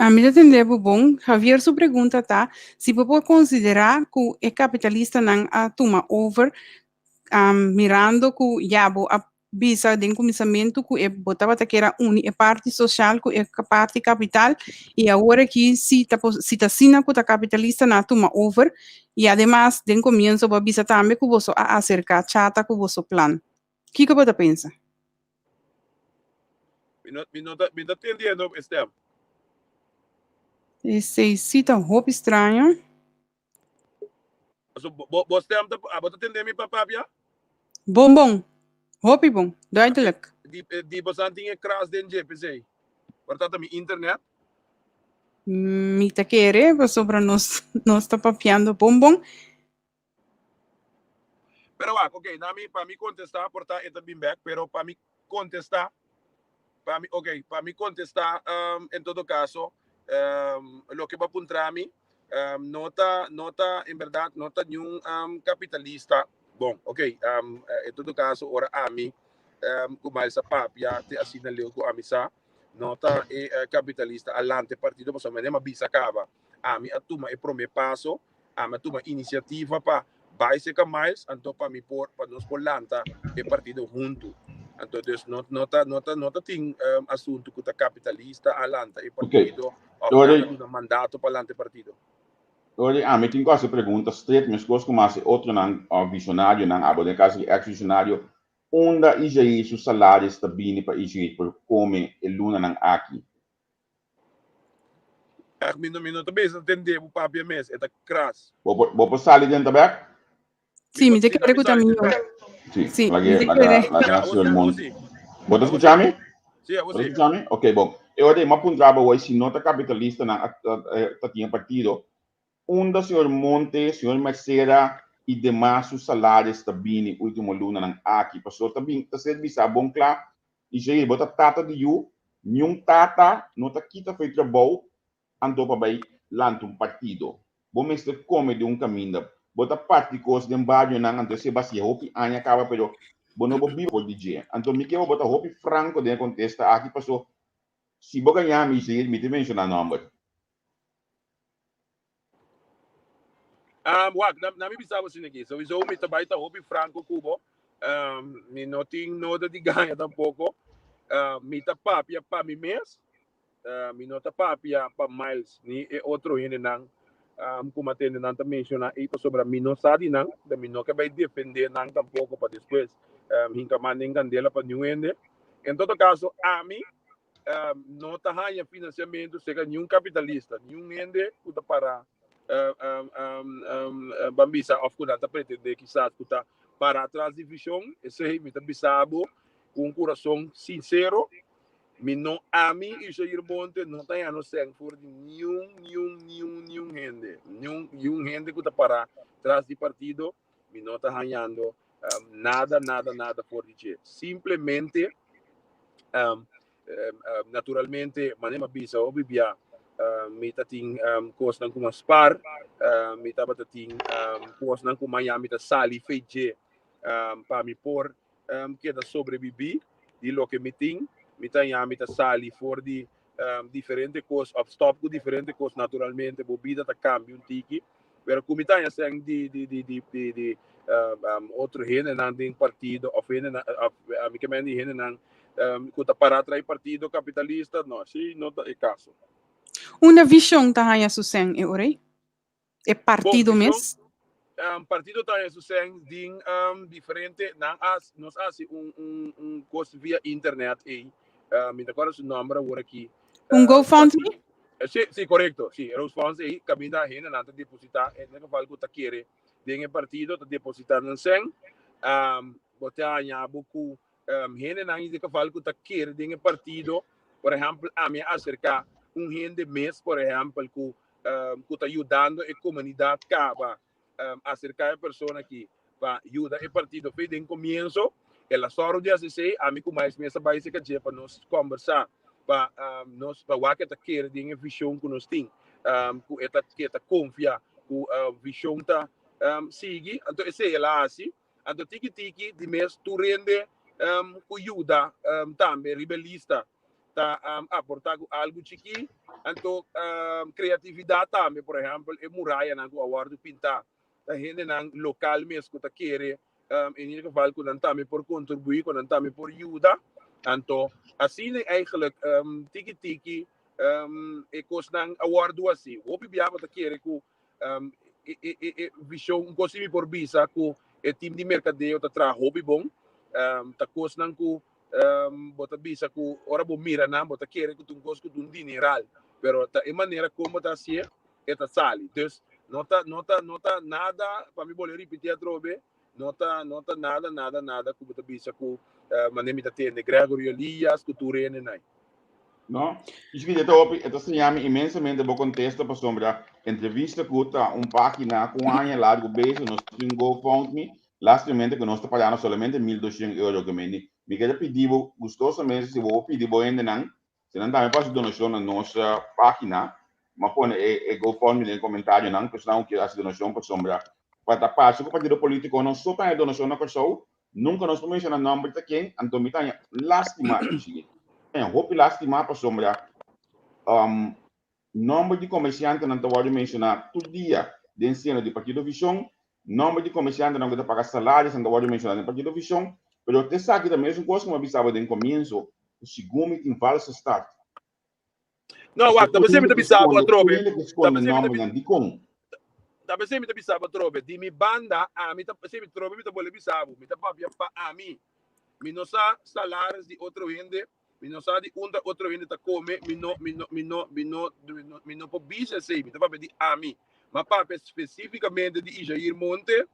Ami ta tende bo bon. Javier su pregunta ta si bo por konsiderá ku e kapitalistanan a tuma over mirando ku ya bo a bisa den kuminsamentu ku e bo tabata kier a uni e parti sosial ku e parti kapital i awor aki si ta si ta asina ku ta kapitalistanan a tuma over i ademas den komienso bo a bisa tambe ku boso a aserká chata ku boso plan. Kiko bo ta pensa? Mi no, mi no ta, mi ta tendiendo e stem. Esei si ta hopi straño. So, bo, bo stem ta, abo ta tende mi pa papia? Bon bon. Hopi bon. Duidelijk. Di, eh, di bo san tin e kras den JPC. Por tanto mi internet. Mi ta kere, pasobra nos, nos ta papiando bon bon. Pero wak, ok, na mi, pa mi contesta, por ta e ta bin back, pero pa mi contesta, pa mi, ok, pa mi contesta, um, en todo caso, um, loke bo a puntra mi, um, no ta, no ta, en berdad, no ta niun um, capitalista, bon, ok, um, en todo caso, ora ami, um, cu Miles a papia, te asina leu cu ami sa, no ta e uh, capitalista a lanta e partido, pasobra mi a bisa caba, ami a tuma e prome paso, Ami a tuma inisiativa pa bai serka Miles, anto pa mi por, pa nos por lanta e partido huntu. Anto dus no, no ta, no ta, no ta tin um, asuntu ku ta kapitalista a lanta e partido of Dori. nan a duna mandato pa lanta e partido. Dori, ami tin ku hasi pregunta stret meskos ku mas e otronan visionarionan, abo den kaso di ex visionario, unda Ijair su salaris ta bini pa Ijair por kome e lunanan aki? Ach, mi no, mi no ta bezig tende bo papia mes, e ta kras. Bo por, bo por sali den tabèk? Sí, mi ta kere ku ta mihó. Sí, Sí, laga, mi ta laga, kere. laga Ja, señor awor Mont. sí. Bo ta skucha mi? Sí, awor Bo ta sí. skucha mi? Ok, bon. E ora ei, mi a puntra bo awor, si no ta kapitalistanan a, a, ta tin e partido, unda señor Monte, señor Mercera i demas su salaris ta bini último lunanan aki? Pasobra ta bin, ta ser bisá bon kla I Jair, bo ta tata di yu, niun tata no ta kita fo'i trabou anto pa bai lanta un partido. Bo mester kome di un kaminda. Bo ta parti kos den barionan anto esei basia hopi aña kaba pero bo no por biba for di dje. Anto mi ke bo ta hopi franko den e kontesta aki paso si bo gaña mi Jair mi ta menshoná nòmber. Um, wak, na, na mi bisa bo asina aki. Sowieso mi ta bai ta hopi franco ku bo. Um, mi no tin noda di gaña tampoco. Uh, mi ta papia pa mi mes. Uh, mi no ta papia pa Miles ni e otro hendenan um, ku matende nan ta menciona ei pasobra mi no sa di nan. Da mi no ke bai defende nan tampoco pa despues um, hinka man den candela pa niun hende. En todo caso, ami no ta haña finansiamentu serka niun kapitalista, niun hende ku ta para ban bisa òf ku nan ta pretendé kisas ku ta para atras di vishon, esei mi ta bisa bo ku un kurason sinsero, mi no ami Ishair Bonte no ta haña no sèn for di niun niun niun niun hende, niun niun hende ku ta para tras di partido, mi no ta hañando nada nada nada for di dje. Simplemente um, um, naturalmente manera mi a bisa hopi bia uh, mi ta tin um, kosnan ku spar, uh, mi tabata tin um, kosnan ku mañana mi ta sali fe dje um, pa mi por um, keda sobreviví di loke mi tin, mi ta ya mi ta sali for di um, diferente kos of stop ku diferente kos naturalmente bo bida ta cambia un tiki pero ku mi ta ya sen di di di di di, di um, um, otro hendenan den partido of hendenan of mi ke men di hendenan um, ku ta para trai partido kapitalista no si no ta e kaso. Unda Vision ta haña su sen e ora ei? E partido mes? Partido ta haña su sèn den diferente, nan a, nos a hasi un un un kos via internet ei, mi ta kòrda su nòmber awor aki. Un GoFundMe? Si, si, korekto, si, e GoFundMe ei kaminda hendenan ta depositá, en e geval ku ta kere den e partido ta depositá nan sèn, bo ta haña bo ku hendenan en e geval ku ta kere den e partido, por ehèmpel ami a aserká un hende mes por ehèmpel ku ku ta yudando e komunidat kaba aserká e persona aki pa yuda e partido fe den komienso el a sòru di hasi esei ami ku mais mes a bai serka dje pa nos kòmbersá pa nos pa wak e ta kere den e vishon ku nos tin ku e ta ke ta konfia ku vishon ta sigui anto esei el a hasi anto tiki tiki di mes tur hende ku yuda tambe riba e lista ta aportá ku algu chikí. Anto kreatividat tambe, por ehèmpel e murayanan ku a wòrdu pintá, ta hendenan lokal mes ku ta kere en ieder geval ku nan tambe por kontribuí, ku nan tambe por yuda. Anto asina eigenlijk tiki tiki e kosnan a wòrdu hasi. Hopi bia bo ta kere ku e vishon, un kos si mi por bisa ku e tim di merkadeo ta traha hopi bon, ta kosnan ku bo ta bisa ku ora bo mira nan bo ta kere ku ta un kos ku ta un dineral, pero ta e manera kon bo ta hasié e ta sali. Dus no ta no ta no ta nada, pa mi bolbe ripití atrobe, no ta no ta nada nada nada ku bo ta bisa ku manera mi ta tende Gregory Elias ku tur hendenan. No? Ishmi, e ta hopi, e ta siña mi inmensamente bo contesta pasobra entrevista cu ta un pagina cu un aña largo bezig, nos tin un GoFundMe, lastimamente cu nos ta pagando solamente 1200 euro cu meni. Mi kier pidi bo gustosamente si bo por pidi bo hendenan, si nan tambe por haci donacion na nos pagina, m'a pone e e GoFundMe den comentarionan, pa esnan cu kier haci donacion pasobra pa ta parce cu partido politico no so ta haña donacion na Corsou, Nunka nos por menshona nòmber ta ken, anto mi ta haña lástima Ishigin. Mi ta haña hopi lástima pasobra nòmber di komersiantenan ta wòrdu menshoná tur dia den seno di Partido Vishon, nòmber di komersiantenan ku ta paga salarionan ta wòrdu menshoná den Partido Vishon, pero esaki ta mesun kos ku mi a bisa bo den komienso, ku segun mi tin valse start. No, wak, ta pesei mi ta bisa bo atrobe. Ta pesei mi ta bisa. Dikon? Ta pesei mi ta bisa bo atrobe. Di mi banda, ami ta pesei mi trobe mi ta bolbe bisa bo. Mi ta papia pa ami. Mi no sa salaris di otro hende. Mi no sa di unda otro hende ta kome. Mi no, mi no, mi no, mi no, mi no por bisa esei. Mi ta papia di ami. M'a papia spesífikamente di Ishair Monte.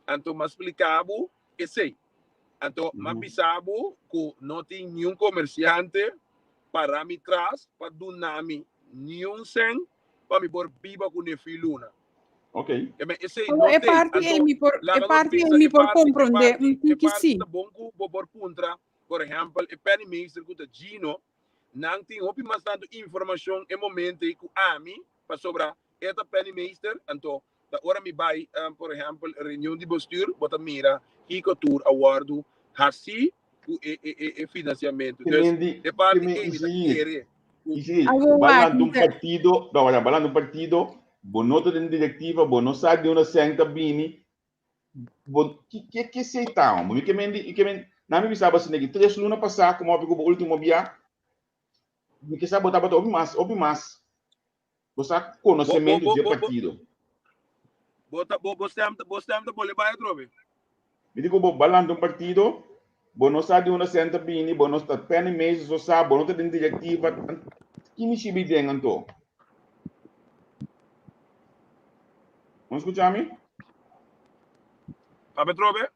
Anto m'a splika bo esei. Anto m'a bisa bo ku no tin niun komersiante para mi tras pa duna mi niun sèn pa mi por biba ku Nefi Luna. Ok. Esei no e parti ei mi por, e parti ei mi por komprondé un tiki sí. Ta bon ku bo por puntra, por ehèmpel, e penningmeester ku ta Gino, nan tin hopi mas tantu informashon e momento ei ku ami, pasobra e ta penningmeester, anto ta ora mi bai, por ehèmpel, reunion di bestuur, bo ta mira kiko tur a wòrdu hasí ku e e e e finansiamentu. Dus e parti ei mi ta kere ku. Isi, balanta un partido, no, wala, balanta un partido, bo no ta den direktiva, bo no sa di unda sèn ta bini, bo, ki, ki, ki esei ta, hombre? Mi ke men di, mi ke men, na mi bisa bo asina ki tres luna pasá, komo hopi ku bo último bia, mi ke sa bo tabata hopi mas, hopi mas Bo sa konosementu dje partido. Bo ta bo bo stem bo stem ta bole bai atrobe. Mi di ku bo balanta un partido, bo no sa di unda sèn ta bini, bo no ta pèni meses so sa, bo no ta den direktiva, ki mi shibi den anto? Bo no skucha mi? Papia atrobe?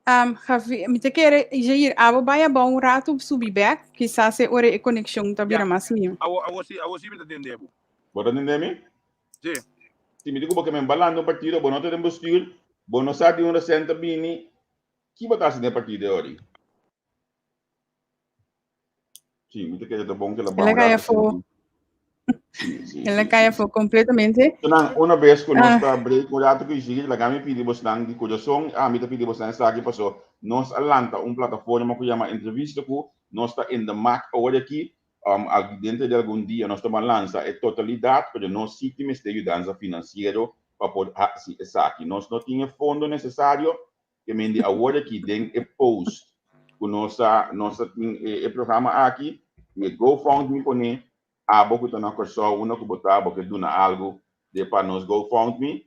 Um, Javi, mi te kere, Jair, abo bai abou un rato subi bek, kisas e ora e conexion ta bira mas mihó. Awo, awo si, awo si mi ta tende bo. Bo ta tende mi? Si. Si mi di ku bo ke men balando un partido, bo no ta den bestuur, bo no sa di unda sèn ta bini, ki bo ta hasi den e partido e ora? Sí, mi te kere ta bon que la El a cai afó. Sí, sí, El a sí, cai sí, afó completamente. Nan, una vez ku nos Ah. ta break un rato ku Isigir, laga mi pidi bosnan di kurason, ami ta pidi bosnan esaki paso nos a lanta un plataforma ku yama Entrevista ku nos ta in de mak awor aki, dentro di algun dia nos ta ban lansa e totalidat, pero nos si tin mester yudansa finansiero pa por hasi esaki. Nos no tin e fondo nesesario, Ke men di awor aki den e post ku nos a nos a tin e programa aki, I e GoFundMe pone abo ku ta na Kòrsou unda ku bo ta bo ke duna algu de pa nos GoFundMe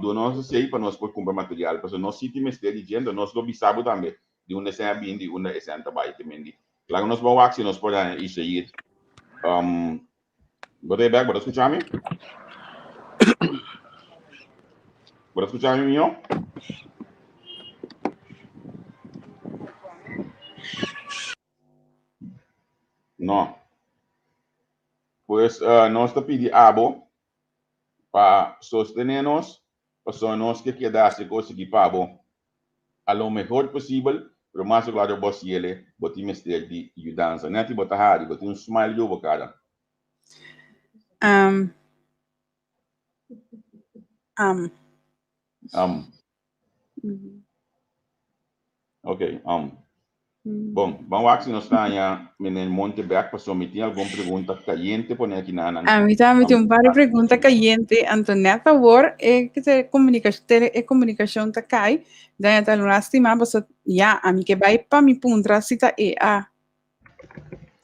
duna nos esei pa nos por kumpra material pasobra nos si tin mester di dje enton nos lo bisa bo tambe di unda esei a bini di unda esei ta bai te mendi laga nos ban wak si nos por haña Ishair bo ta e bek bo ta skucha mi bo ta skucha mi mihó? No. Pues nos ta pidi abo pa sostené nos, pasobra nos ke keda hasi kos aki pa bo a lo mehor posibel, pero mas klaro bo siele bo tin mester di yudansa. Nèt bo ta hari, bo tin un smile riba bo kara. Um. Um. Um. Ok, um. Bon, ban wak si nos ta haña meneer Monte bek, pasobra mi tin algun pregunta kayente pone aki na nan. A mi tambe tin un par di pregunta kayente, anto net awor e tele e komunikashon ta kai, dan e ta lastima pasobra ya ami ke bai pa mi puntra si ta e a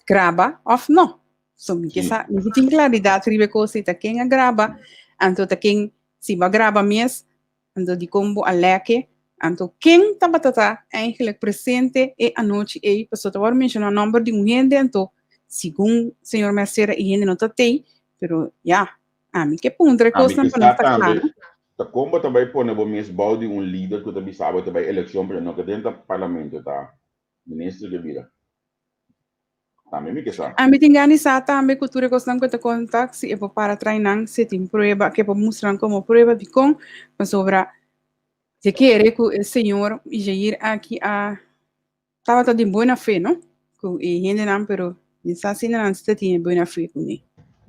graba of no. So mi ke sa, mi tin klaridat riba e kos si ta ken a graba, anto ta ken si bo a graba mes, Anto dikon bo a lèke? Anto ken tabata ta eigenlijk presente e anochi ei? Pasobra ta wòrdu menshoná nòmber di un hende, anto segun señor Mercera e hende no ta tei, pero ya, ami ke puntra e Ami kosnan ke pa nos sa ta kla, tambe, no? ta kon bo ta bai pone bo mes bou di un lider ku ta bisa bo ta bai elekshon pero no ke drenta parlamento ta minister ke bira? Tambe mi ke sa. Ami tin gana di sa tambe ku tur e kosnan ku e ta konta, si e por para trai nan, si e tin prueba, ke por mustra nan komo prueba dikon, pasobra te kere ku e señor Jair aki a tabata di buena fe, no? Ku e hendenan, pero mi sa si nan si ta tin e buena fe kuné.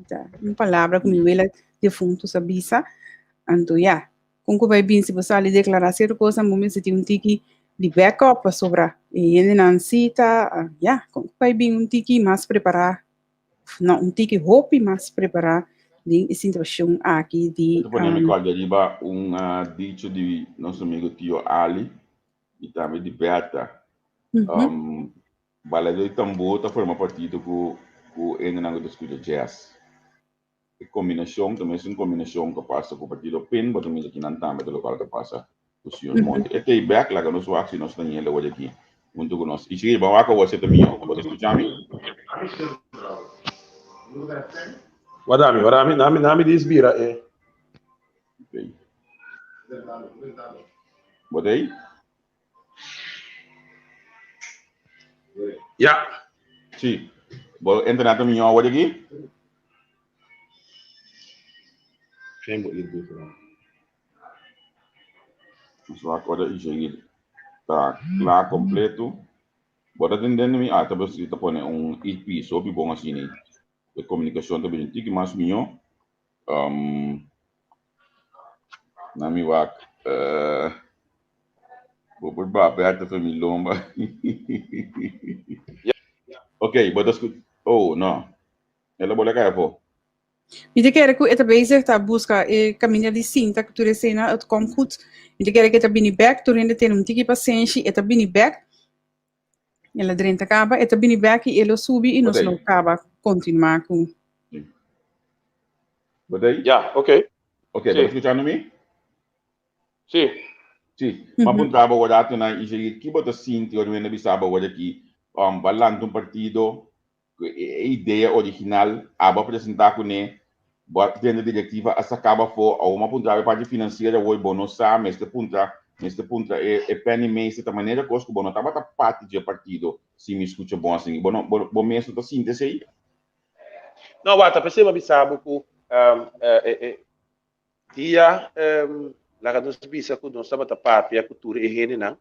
Ta un palabra ku mi wela defuntu sa bisa, anto ya, Kon ku bai bin si bo sali deklará sierto kosnan bo mester tin un tiki di backup pasobra e hendenan si ta ya kon ku bai bin un tiki mas prepará no un tiki hopi mas prepará den e situashon aki di Ta pone mi kòrda riba un dicho di nos amigo Tio Ali i tambe di Bertha. Baladó di tambor ta forma partido ku ku hendenan ku ta skucha jazz. E kombinashon ta mes un kombinashon ku pasa ku partido pin, bo ta mira kinan tambe ta lokual ta pasa ku señor Monti. E ta ei bek, laga nos wak si nos ta ñe lawor aki huntu ku nos. Ishigir, ban wak awor si e ta mihó. Bo ta skucha mi? Wada mi, wada mi, nami, nami dis bira e. Okay. Bo ta ei? Ja. Sí. Bo internet ta mihó awor aki? Geen bo ir buitenland. Nos wak ora Ishair ta kla kompleto. Bo ta tendendo mi? Ah, ta bes ta pone un IP hopi bon asina. E komunikashon ta bini un tiki mas mihó. Um, na mi wak. Uh, bo por ba Berta for mi lomba. Ok, bo ta scu... Oh, no. El a bola kai afó. Mi ta kere ku e ta bezig ta buska e kaminda di sinta ku tur esena, het komt goed. Mi ta kere ku e ta bini bek, tur hende tene un tiki pasenshi, e ta bini bek. El a drenta kaba, e ta bini bek i e lo subi i nos lo kaba kontinuá ku. Bo ta ei? Ja, ok. Ok, bo ta skuchando mi? Sí. Sí. M'a puntra bo awor atu nan Ishair, ki bo ta sinti ora mi a bisa bo awor aki, bo a lanta un partido Ku e idea original abo a presentá kuné, bo a tende direktiva a saká bo afó, awor bo a puntra e parti finansiero awor bo no sa, mester puntra, mester puntra e e penny meester ta manera kos ku bo no tabata parti dje partido si mi skucha bon asin. Bo no bo bo mes no ta sinti esei? No, wak, ta p'esei mi a bisa bo ku e e Dia laga nos bisa ku nos tabata papia ku tur e hendenan.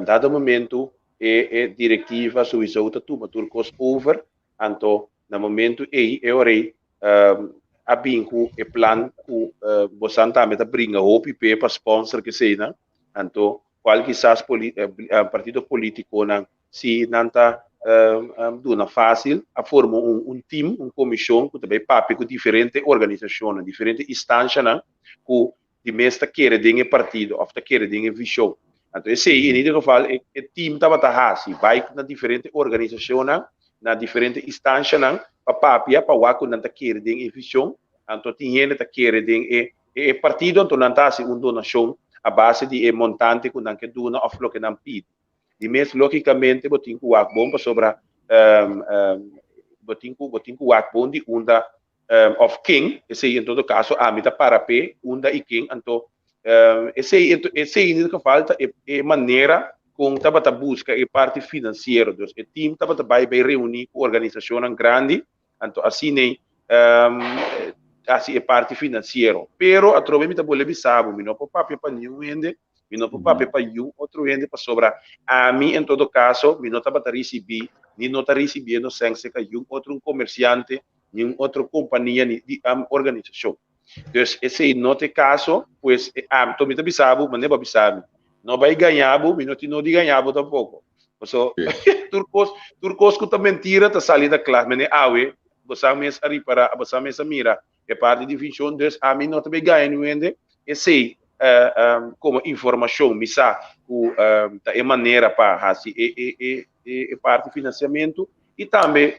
Dado momento e e direktiva souiso ta tuma tur kos over, anto na momento ei e ora ei a bin ku e plan ku bosan tambe ta bringa hopi p'e pa sponsor keseinan, anto kual kisas partido politikonan si nan ta duna fácil, a forma un, un team, un comisión cu ta bay papia cu diferente organisacionnan, diferente instancianan cu di mes ta kere den e partido of ta kere den e vision. Anto esey, in ieder geval, e, e team tabata haci, bay na diferente organisacionnan. na diferente instanshanan pa papia pa wak ku nan ta kere den e vision, anto tin hende ta kere den e e partido anto nan ta hasi un donashon a base di e montante ku nan ke duna òf loke nan pidi. Di mes lógikamente bo tin ku wak bon pasobra bo tin ku bo tin ku wak bon di unda òf ken, esei en todo kaso ami ta para p'e unda i ken anto esei esei en geval ta e manera kon tabata buska e parti finansiero. Dus e team tabata bai bai reuní ku organisashonnan grandi anto asin'ei hasi e parti finansiero. Pero atrobe mi ta bolbe bisa bo mi no por papia pa niun hende, mi no por papia pa niun otro hende pasobra ami en todo kaso mi no tabata risibí ni no ta risibiendo sèn serka niun otro un komersiante ni un otro kompania ni di organisashon. Dus esei no ta e kaso, pues e anto mi ta bisa bo, manera bo a bisa mi, no bai gaña bo, mi no tin no di gaña bo tampoko. Paso tur kos, tur kos ku ta mentira ta sali na kla. Mene awe, bo sa mes a ripara, bo sa mes a mira e parti di finshon, dus ami no ta bai gaña niun hende, esei komo informashon mi sa ku ta e manera pa hasi e e e e parti finansiamentu i tambe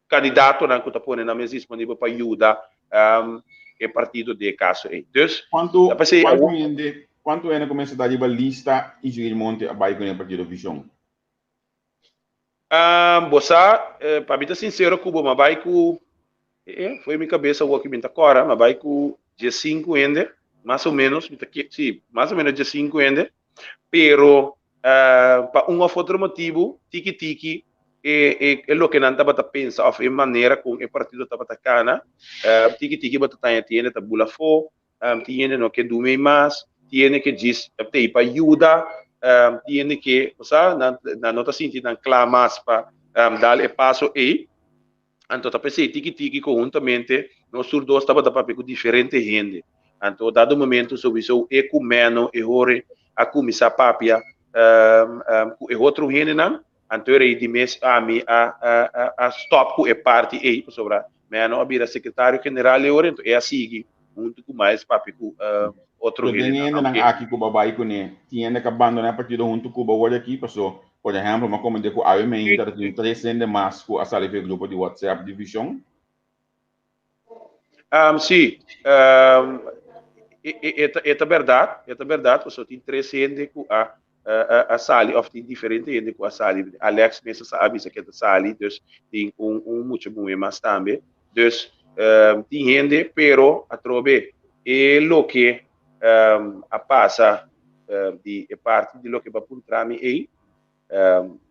kandidatonan ku ta pone nan mes disponibel pa yuda e partido den e kaso ei. Dus, Kuantu ta p'esei kuantu awor. hende kuantu hende ku mester ta riba lista i Girimonte a bai ku e partido Vision? Bo sa, pa mi ta sinsero ku bo, m'a bai ku, e foi mi kabes awor ku mi ta kòrda, m'a bai ku diesinku hende, mas o ménos, mi ta ke, si, mas o ménos diesinku hende, pero pa un òf otro motibu, tiki tiki, e e loke nan tabata pensa òf e manera kon e partido tabata kana, tiki tiki bo ta taña tin hende ta bula afó, tin hende no ke dumi mas, tin hende ke djis t'ei pa yuda, tin hende ke, bo sa, nan nan no ta sinti nan kla mas pa dal e paso ei. Anto ta p'esei tiki tiki konhuntamente nos tur dos tabata papia ku diferente hende. Anto dado momento souiso e ku Menno e Hore a kuminsá papia ku e otro hendenan. Anto e rei di mes ami a a stòp ku e parti ei pasobra Menno a bira sekretario general e ora anto e a sigui huntu ku Miles papia ku otro Pero den hendenan. hendenan Aunke aki ku bo a bai kuné, tin hende ku a bandoná e partido huntu ku bo wòrdu aki? Paso, por ehèmpel, mi a komprendé ku awe meinta ta tin tres hende mas ku a sali for e grupo di WhatsApp di Vision. Sí, e ta bèrdat, e ta bèrdat, pasobra tin tres hende ku a a sali òf tin diferente hende ku a sali. Alex mes a bisa ku e ta sali, dus tin un mucha muhé mas tambe. Dus tin hende, pero atrobe e loke a pasa di e parti di loke bo a puntra mi ei,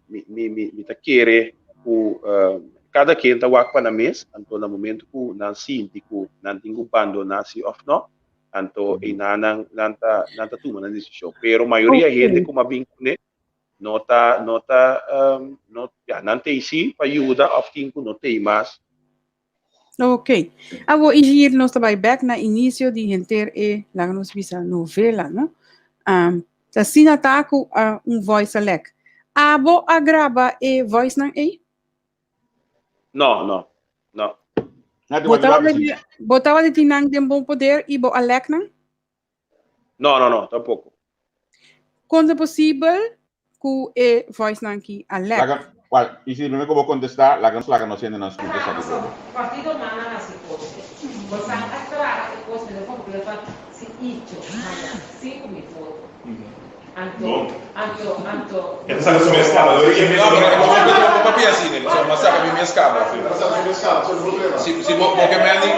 mi mi mi mi ta kere ku kada ken ta wak pa nan mes, anto na momento ku nan sinti ku nan tin ku bandoná si òf nò, anto einan nan nan ta nan ta tuma nan desishon. Pero mayoria hende ku a bin kuné no ta no ta no ya nan t'ei si pa yuda òf tin ku no t'ei mas. Ok. Awor i hier nos ta bai bek na inicio di henter e, laga nos bisa, novela, no? Um, ta asina ta ku uh, un voice a lek. Abo a graba e voice nan ei? No, no, no. Bo tabata di, bo tabata di nan den bon poder i bo a lek nan? No, no, no, tampoco. Kon ta posibel ku e voice nan ki a lek? Laga, wal, i si prome ku bo kontestá, laga nos laga nos hendenan skucha esaki todo. Partido mana hasi kos. Bosan a traha e kos mi ta komple pa si icho haya 5000 voto. Anto, anto, anto. E ta saka su mes kaba. No, pero bo papia asina, so mi a saka mi mes kaba. Si si bo bo ke meni.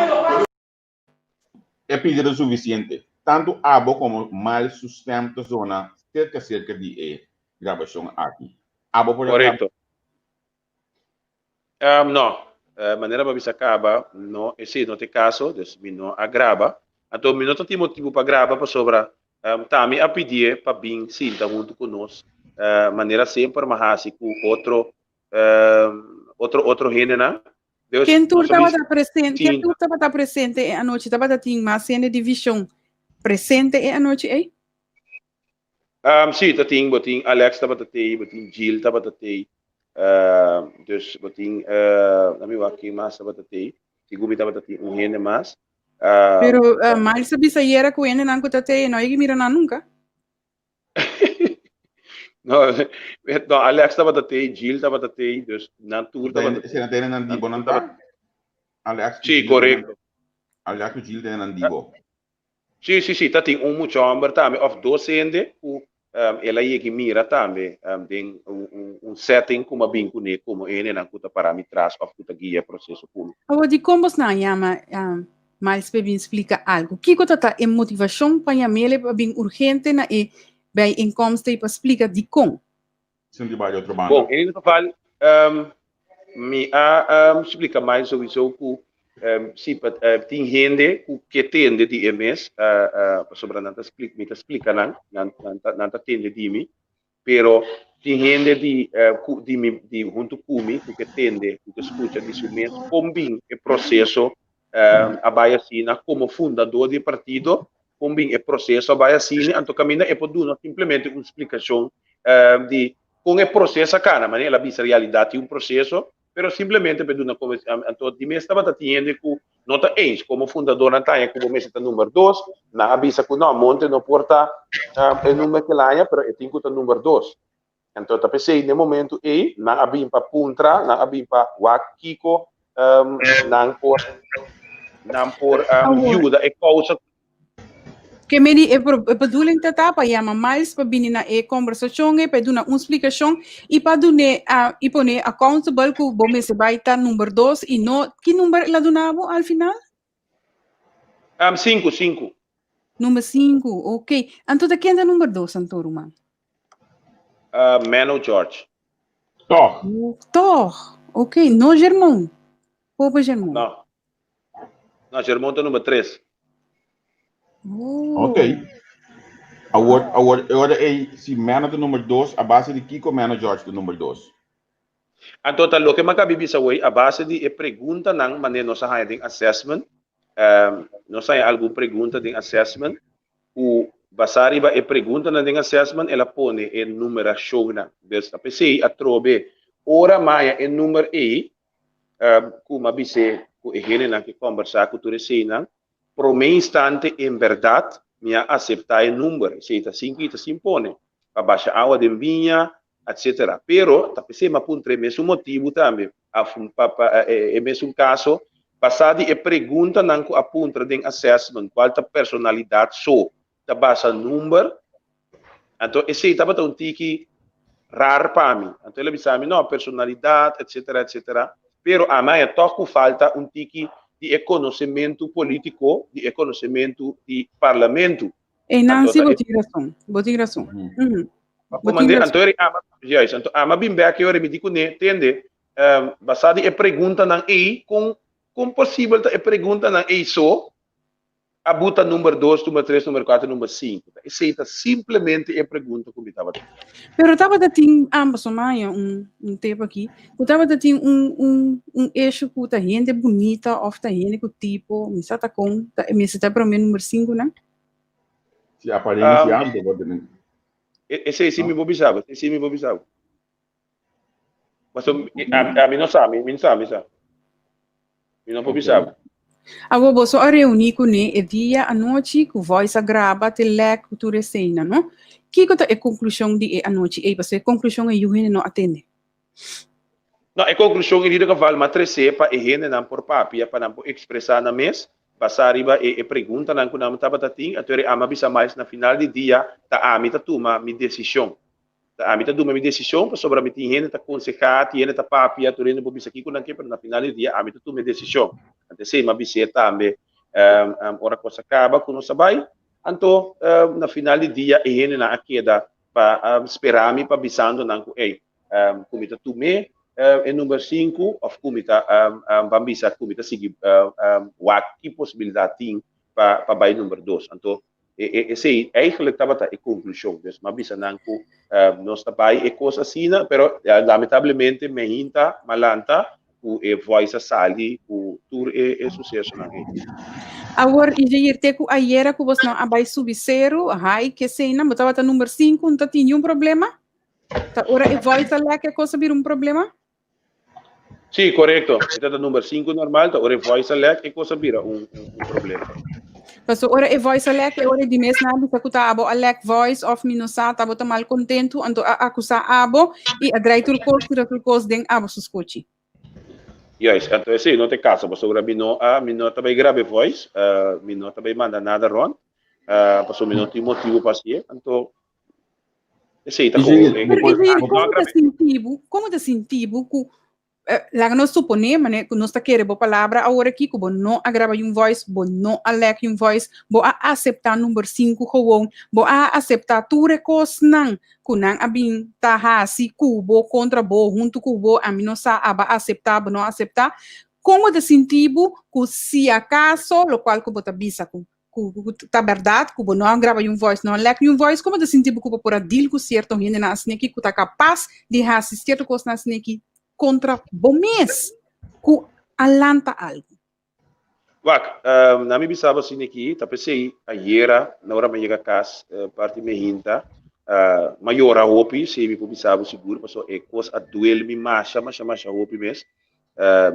E pidi ta sufisiente. Tantu abo komo Miles su stèm ta zona serka serka di e grabashon aki. Abo por a graba? Korekto. No. Manera bo a bisa kaba, no, esei no ta e kaso, dus mi no a graba. Anto mi no ta tin motibu pa graba pasobra Tami a pidié pa bin sinta huntu ku nos, manera semper mi a hasi ku otro otro otro hendenan. Dus, Ken tur tabata presente? Ken tur tabata presente e anochi? Tabata tin mas hende di Vision presente e anochi ei? Sí, ta tin. Bo tin Alex tabata tei, bo tin Jill tabata tei. Dus bo tin, la mi wak ken mas tabata tei. Sigur mi tabata tin un hende mas. Pero Miles a bisa ayera ku hendenan ku ta tei e no a yega mira nan nunka. No, no, Alex tabata tei, Jill tabata tei, dus nan tur tabata tei. Sena tene nan dibo nan ta? Alex Sí, correcto. Alex ku Jill tene nan dibo. Sí, sí, sí, ta tin un mucha homber tambe, of dos hende ku um, el a yegi mira tambe um, den un, un, un setting ku m'a bin kuné komo hendenan ku ta para mi tras of ku ta guia e proseso ku mi. Awor, dikon bos nan a yama um, Miles pa e bin splika algu? Kiko ta ta e motivashon pa yam'el pa bin urgente na e bijeenkomst ei pa splika dikon? Sin di bai di otro banda. Bon, in ieder geval, um, mi a um, splika Miles sowieso ku um, si pa, uh, tin hende ku ke tende di e mes, uh, uh, pasobra nan ta splik, mi ta splika nan, nan, nan ta, nan ta tende di mi, pero tin hende di, uh, ku, di mi, di huntu ku mi, ku ke tende, ku ke skucha di su mes, kon bin e proseso um, a bai asina komo fundador di e partido, kon bin e proseso a bai asina, anto kaminda e por duna simplemente un splikashon um, di kon e proseso a kana, manera el a bisa realidat tin un proseso, pero simplemente pa e duna komo anto di mes tabata tin hende ku no ta eens, komo fundadornan ta haña ku bo mester ta number dos, nan a bisa ku no, Monte no por ta e number ku el haña, pero e tin ku ta number dos. Anto ta p'esei n'e momento ei nan a bin pa puntra, nan a bin pa wak kiko nan por nan por yuda e kousa. Ke medi e bedoeling ta ta pa yama Miles pa bini na e kombersashon ei pa e duna un splikashon i pa dun'é i pon'é accountable ku bo mester bai ta number dos i no ki number el a duna bo al final? Sinku, sinku. Number sinku, ok. Anto ta ken ta number dos anto ruman? Menno George. Toch. Toch, ok. No Germon. Pobre Germon. No. No, Germon ta number tres. Oh. Ok. Awor, awor, e ora ei, si Menno ta number dos, a base di kiko Menno George ta number dos? Anto ta loke m'a kabi bisa awor, a base di e preguntanan manera nos a haña den assessment, nos a haña algun pregunta den assessment, ku basá riba e preguntanan den assessment el a pone e numerashonnan. Dus ta p'esei atrobe ora m'a haña e numer ei, ku m'a bis'é ku e hendenan ke kòmbersá ku tur eseinan, promé instante en bèrdat mi a aseptá e number, esei ta sin kita sin pone, pa basha awa den biña, etcetera. Pero ta p'esei mi a puntra e mesun motibu tambe, pa pa e mesun kaso, basá di e preguntanan ku a puntra den assessment, kual ta personalidat so ta basa number, anto esei tabata un tiki rar pa mi. Anto el a bisa mi, no, personalidat, etcetera, etcetera. Pero ami a haña tòg ku falta un tiki di e konosementu polítiko, di e konosementu di parlamentu. Ey Nancy, bo tin rason, bo tin rason. Bo tin rason. Anto eri ama, juist, anto ama bin bek e ora mi di kuné, tende, basá di e preguntanan ey, kon, kon posibel ta e preguntanan ey so a buta number dos, number tres, number kuater, number sinku? Ta esei ta simplemente e pregunta ku mi tabata tin. Pero tabata tin ambos, un aña, un, un tep aki, ku tabata tin un, un, un issue ku ta hende bunita of ta hende ku tipo, mi sa ta kon, ta, mester ta prome number sinkunan. Si apariencia um, bo tene. Esei si mi bo bisa bo, esei si mi bo bisa bo. Paso a mi no sa, mi no sa, mi sa. Mi no por bisa bo. Awor boso a reuní kuné e dia anochi ku Voice a graba te lèk ku tur eseinan, no? Kiko ta e konklushon di e anochi ei? Pasobra e konklushon ei yu hende no a tende. No, e konklushon in ieder geval m'a tresé pa e hendenan por papia, pa nan por ekspresá nan mes, basá riba e e preguntanan ku nan tabata tin. Anto eri ami a bisa mais na final di dia ta ami ta tuma mi desishon. Ta ami ta duma mi desishon pasobra mi tin hende ta konsehá, tin hende ta papia, tur hende por bisa kiko nan ke, pero na final di dia ami ta tuma e desishon. Anto esei m'a bis'é tambe ora kos a kaba ku nos a bai. Anto na final di dia e hendenan a keda pa spera mi pa bisando nan ku ey ku mi ta tum'é e number sinku òf ku mi ta ban bisa ku mi ta sigui wak ki posibilidat tin pa pa bai number dos. Anto esei eigenlijk tabata e konklushon. Dus mi a bisa nan ku nos ta bai e kos asina pero lamentablemente mi hinta mi a lanta ku e voice a sali ku tur e e susesonan ei. Awor, Ijair, te ku ayera ku bosnan a bai subi seru, hike, eseinan, bo tabata number sinku, no ta tin niun problema? Ta ora e voice a lek e kos a bira un problema? Sí, korekto. E ta number sinku normal, ta ora e voice a lek e kos a bira un un problema. Paso ora e voice a lek, e ora di mes nan bisa ku ta abo a lek voice of mi no sa, ta abo ta mal kontentu, anto a akusá abo i a drai tur kos, tira tur kos den abo su skochi. Juist, anto esei no ta e kaso, pasobra mi no a mi no ta bai graba e voice, mi no ta bai manda nada rònt, pasobra mi no tin motibu pa hasié, anto esei ta Jair, kon bo Pero por Jair, no kon a bo ta grab'é. sinti bo, kon bo ta sinti bo ku Laga nos suponé, manera ku nos ta kere bo palabra awor aki, ku bo no a graba yun voice, bo no a lek yun voice, bo a aseptá number sinku gewoon, bo a aseptá tur e kosnan ku nan a bin ta hasi ku bo, kontra bo, huntu ku bo, ami no sa aba aseptá, bo no a aseptá. Kon bo ta sinti bo ku si akaso, lokual ku bo ta bisa ku ku ku ta bèrdat ku bo no a graba yun voice, no a lek yun voice, komo ta sinti bo ku bo por a deal ku sierto hendenan asin'aki ku ta kapas di hasi sierto kosnan asin'aki kontra bo mes ku a lanta algu? Wak, na mi bisa bo asin'aki, ta p'esei ayera na ora mi a yega kas parti mi hinta, mi a yora hopi, si mi por bisa bo sigur, pasobra e kos a duel mi masha, masha, masha hopi mes,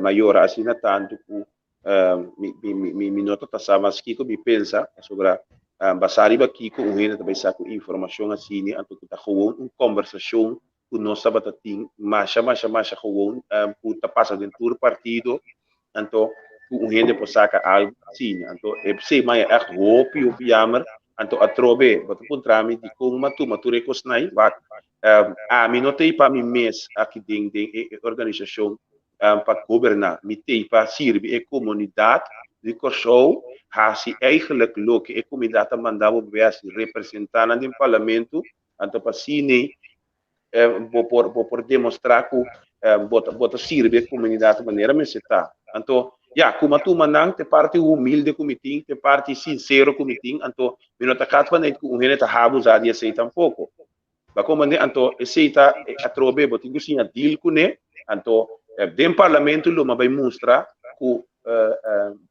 mi a yora asina tantu ku Mi, mi, mi, mi no ta sa mas kiko mi pensa, pasobra basá riba kiko un hende ta bai sa ku informashon asina, anto ku ta gewoon un kombersashon ku nos tabata tin masha, masha, masha gewoon ku ta pasa den tur partido, anto ku un hende por saka algu asina. Anto e p'esei maya ègt hopi, hopi yamer. Anto atrobe bo ta puntra mi dikon mi a tuma tur e kosnan ei? Wak, ami no ta ei pa mi mes aki den den e organisashon pa goberná, mi t'ei pa sirbi e komunidat di Kòrsou, hasi eigenlijk loke e komunidat ta manda bo bai hasi, representá nan den parlamento, anto pa asina bo por bo por demostrá ku bo ta bo ta sirbi e komunidat manera mester ta. Anto, ya, ku mi a tuma nan ta e parti humilde ku mi tin, ta e parti sinsero ku mi tin, anto mi no ta kat pa ku un hende ta habuzá di esei tampoko. Ba komprendé? Anto esei ta atrobe bo tin ku siña deal kuné. Anto den parlamento lo bai mustra ku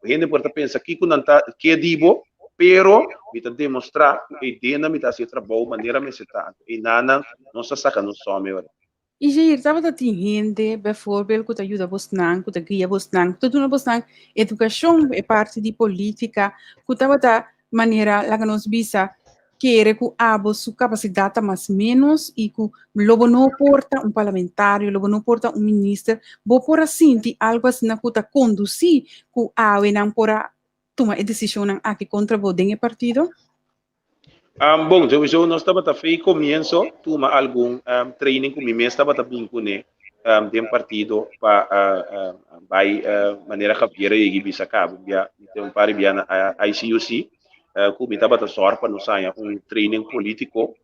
hende por ta pensa kiko nan ta ke di bo, pero mi ta demostrá ku eidennan mi ta hasi e trabou manera mester ta. Anto einanan nos ta saka nos sòmi ora. I Jair, tabata tin hende, bijvoorbeeld, ku ta yuda bosnan, ku ta guia bosnan, ku ta duna bosnan edukashon, e parti di politika, ku tabata manera, laga nos bisa, kere ku abo su kapasidat ta mas ménos i ku lo bo no por ta un parlamentario, lo bo no por ta un minister, bo por a sinti algu asina ku ta kondusí ku awe nan por a tuma e desishonnan aki kontra bo den e partido? Bon, souiso nos tabata fei komienso tuma algun training ku mi mes tabata bin kuné den partido pa bai manera Javier a yega i bisa kaba un bia, mi tin un par di bia na ICUC ku mi tabata sòrg pa nos haña un training polítiko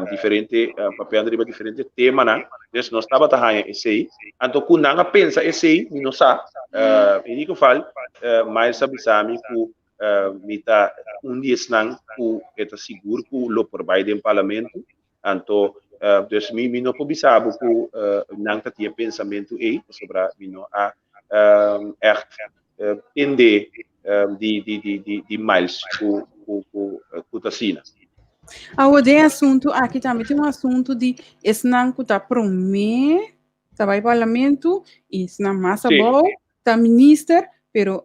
diferente papiando riba diferente temanan. Dus nos tabata haña esei. Anto ku nan a pensa esei mi no sa. En ieder geval Miles a bisa mi ku mi ta un di esnan ku e ta sigur ku lo por bai den parlamento. Anto dus mi mi no por bisa bo ku nan ta tin e pensamentu ei pasobra mi no a ègt tende di di di di di Miles ku ku ku ku ta asina. Awor den e asuntu aki tambe tin un asuntu di esnan ku ta promé ta bai parlamento i esnan mas abou ta minister, pero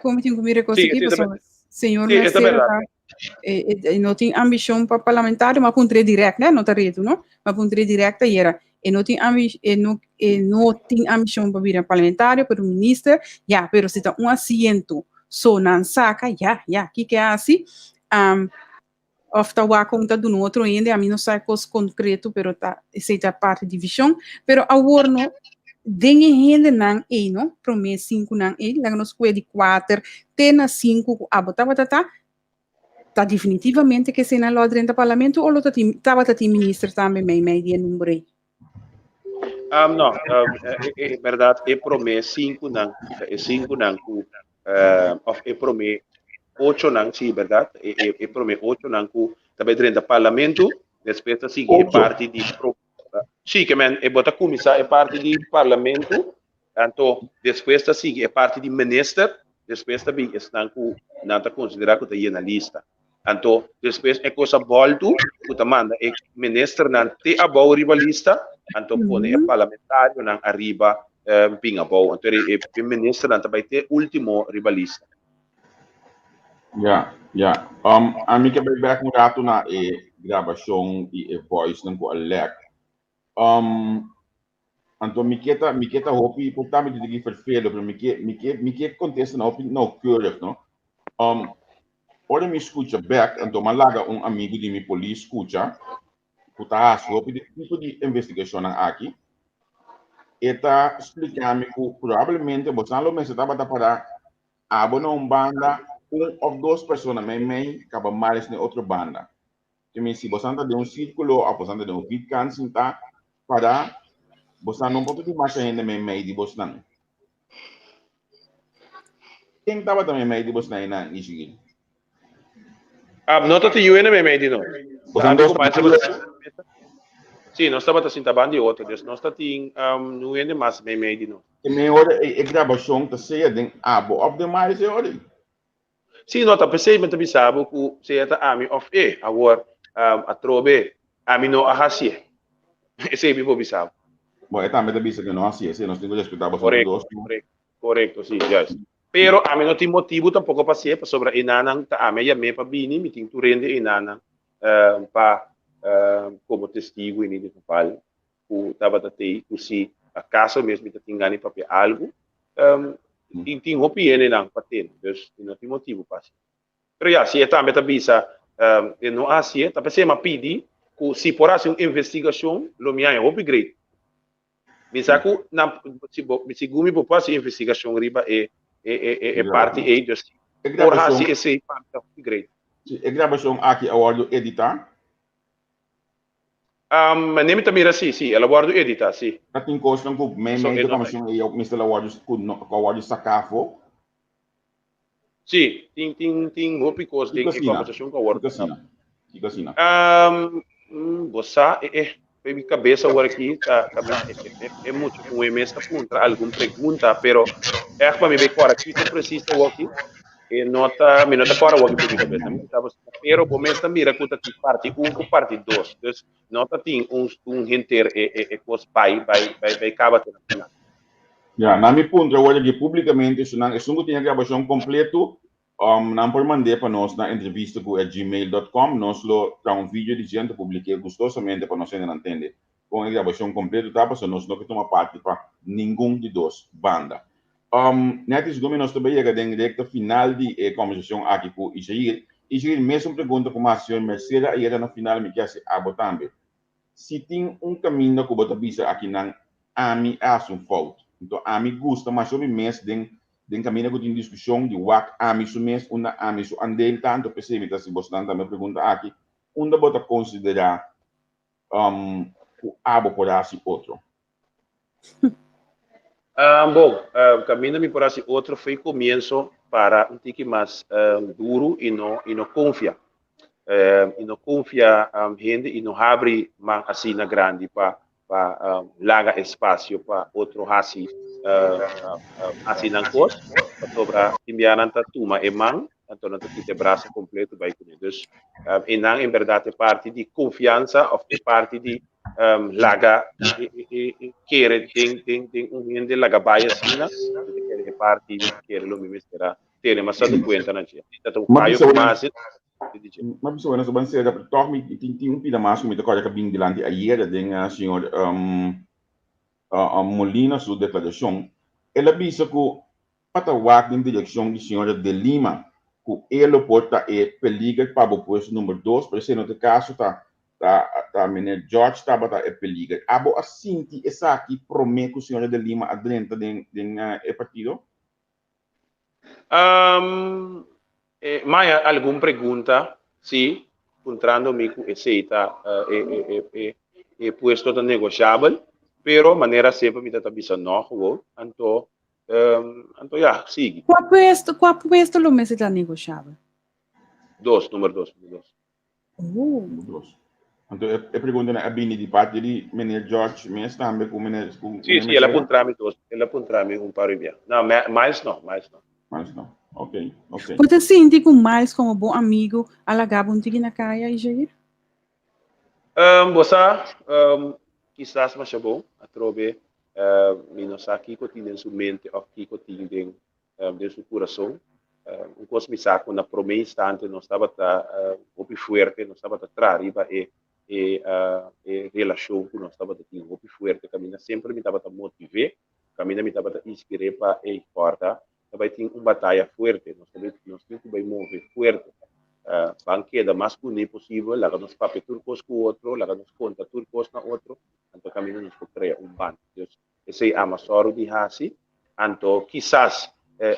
Como tin ku mira cosa Sí, aquí, sí, ta pasobra señor Sí, esta Mercero verdad. ta e no tin ambicion pa parlamentario, ma puntr'é direct, né? No ta reto, no? Ma puntr'é direct ayera. E no tin ambi e no e no tin ambicion pa bira parlamentario, pero minister, ya, pero si ta un asiento so nan saca, ya, ya, kiko e hasi? Um, Of ta wak con ta duna otro hende, ami no sa e cos concreto, pero ta esey ta parti di vision. Pero awor no, den e hendenan ey no, prome cinconan ey, laga nos cue di cuater te na cinco cu abo tabata ta, ta definitivamente cu eseynan lo a drenta parlamento o lo ta tin, tabata tin minister tambe mei mei di e number ey? No, e berdad e prome cinconan, e cinconan cu of e prome ochonan, sí, berdad, e, e, e prome ochonan ku ta bai drenta parlamento, despues ta sigui e parti di pro, sí, ke men, e bota kuminsá e parti di parlamento, anto despues ta sigui e parti di minister, despues ta bin esnan ku nan ta konsiderá ku ta yena lista. Anto despues e kos a bòltu ku ta manda e ministernan te abou riba lista, anto pone e parlamentarionan ariba bin abou. Anto e ministernan ta bai te último riba lista. Ja, ja. Um, ami ke bai bek un ratu na e grabashon i e voice nan ku a lek. Um, anto mi ke ta, mi ke ta hopi, por ta mi ta diki vervelen, pero mi ke, mi ke, mi ke kontesta na hopi nauwkeurig, no? Um, ora mi skucha bek, anto mi a laga un amigu di mi polis skucha, ku ta hasi hopi di tipo di investigashonnan aki, e ta splika mi ku probablemente bosan lo mester tabata para abo na un banda, un òf dos persona meimei kaba Miles na e otro banda. Te men si bosan ta den un sírkulo òf bosan ta den un vierkant sintá para, bosan no por ta tin masha hende meimei di bosnan. Ken tabata meimei di bosnan einan, Ishigil? Ah, no ta tin yu hende meimei di nos. Bosan Ami dos ku Miles tabata tabata sinta na mesa. Sí, nos tabata sinta banda di otro, dus nos ta tin um, un hende mas meimei di nos. Te men ora e grabashon ta sea den abo òf den Miles e ora ei. Sí, no, ta p'esei mi ta bisa bo ku sea ta ami òf e. Awor, atrobe, ami no a hasié. Esei mi por bisa bo. Bon, e tambe ta bisa ku e no hasié, sí, nos tin ku respetá boso tur Korekto, dos, no? korekto, korekto, sí, juist. Pero ami no tin motibu tampoko pa hasié, pasobra enanan ta ami a yam'é pa bini, mi tin tur hende enanan pa komo testigu en ieder geval ku tabata tei ku si akaso mes mi ta tin gana di papia algu, tin tin hopi hendenan pa tende, dus mi no tin motibu pa hasi. Pero ya, si e tambe ta bisa e no a hasié, ta p'esei mi a pidi ku si por hasi un investigashon lo mi haña hopi great. Mi sa ku nan si bo segun mi bo por hasi investigashon riba e e e e parti ei, dus si por hasi esei pa mi ta hopi great. E grabashon aki a wòrdu editá? Um, mane mi ta mira si, si, el a wòrdu editá, si. Ta tin kosnan ku So meimei e di no ta. kombershon ei mester a wòrdu ku no ku a wòrdu saká afó? Si, tin tin tin hopi kos Kiko den e asina? kombersashon ku a wòrdu Kiko saká. asina? Kiko asina? Um, bo sa, e e pe mi kabesa awor aki ta ta mi e e e mucha muhé mes ta puntra algun pregunta, pero ègt pa mi bai kòrda kiko presis awor aki, E no ta, mi no ta kòrda wak di kabesa, mi ta pero bo mes ta mira ku ta tin parti un ku parti dos. Dus no ta tin un un henter e e e kos bai bai bai bai kaba te na final. Ya, nan mi puntra awor aki públikamente su nan esun ku tin e grabashon kompleto, um, nan por mand'é pa nos na entrevista ku at gmail dot com. Nos lo traha un video di dje anto publik'é gustosamente pa nos hendenan tende kon e grabashon kompleto ta, pasobra nos no ke tuma parti pa ningun di dos banda. Um, net is gumi nos ta bay yega den recta final di e conversacion aki cu Ishair. Ishair, mesun pregunta cu mas señor Mercera a yega na final, mi ke haci abo tambe. Si tin un caminda cu bo ta bisa akinan, ami a haci un fout. Enton ami gusta masho mi mes den den caminda cu tin discusion di wak ami su mes unda ami su andeel ta, anto p'esey mi ta haci bosnan tambe e pregunta aki, unda bo ta considera um, cu abo por haci otro? Um, bon, um, caminda mi por haci otro foi comienzo para un tiki mas um, duro y no, y no confia. Um, y no confia um, hende y no habri man asina grandi pa, pa um, laga espacio pa otro haci, uh, uh, uh, haci nan cos. Pasobra tin bia nan ta tuma e man, anto nan ta kita e brasa completo bai cune. Dus, um, e nan en berdad e parti di confianza of e parti di um, laga e, e, e, kere den, den, den un hende laga bai asina, mi ta kere e parti kere lo mi mester a tene mas dado cuenta na dje. Ta un Ma fallo bisa ku bueno, mas di dje. ma bisa bueno, so ban sera, pero toch mi tin tin un pida mas ku mi ta kòrda ka bin dilanti ayera den uh, señor um, uh, uh, Molina su deklarashon. El a bisa ku pa ta wak den direkshon di señora De Lima ku e lo por ta e peliger pa bo puesto number dos, pero esei no ta e kaso, ta ta ta meneer George tabata e peliger. Abo a sinti esaki promé ku señora De Lima a drenta den den e partido? Um, eh, maya algun pregunta, sí, puntrando mi ku esei ta e e e e e puesto ta negoshabel, pero manera semper mi ta ta bisa no gewoon, anto Um, anto ya, sigui. Kua puesto, kua puesto lo mester ta negoshabel? Dos, numero dos, numero dos. Oh. Numero dos. Anto e, e pregunta na a bini di parte di meneer George mes tambe ku meneer ku Sí, meneer sí, el a Mercera? puntra mi dos, el a puntra mi un par di bia. No, Miles no, Miles no. Miles no. Ok, ok. Bo ta sinti ku Miles komo bo amigu a laga bo un tiki na kaya, Ijair? Um, bo sa, um, kisas masha bon, atrobe Mi no sa kiko tin den su mente òf kiko tin den den su kurason. Un kos mi sa ku na promé instante nos tabata hopi fuerte, nos tabata traha riba e e e relashon ku nos tabata tin hopi fuerte kaminda semper mi tabata motiv'é, kaminda mi tabata inspir'é pa ey kòrda ta bai tin un bataya fuerte, nos ta bai nos tin ku bai move fuerte. Ban keda mas uní posibel, laga nos papia tur kos ku otro, laga nos konta tur kos na otro, anto kaminda nos por krea un band. Dus esei ama sòru di hasi. Anto kisas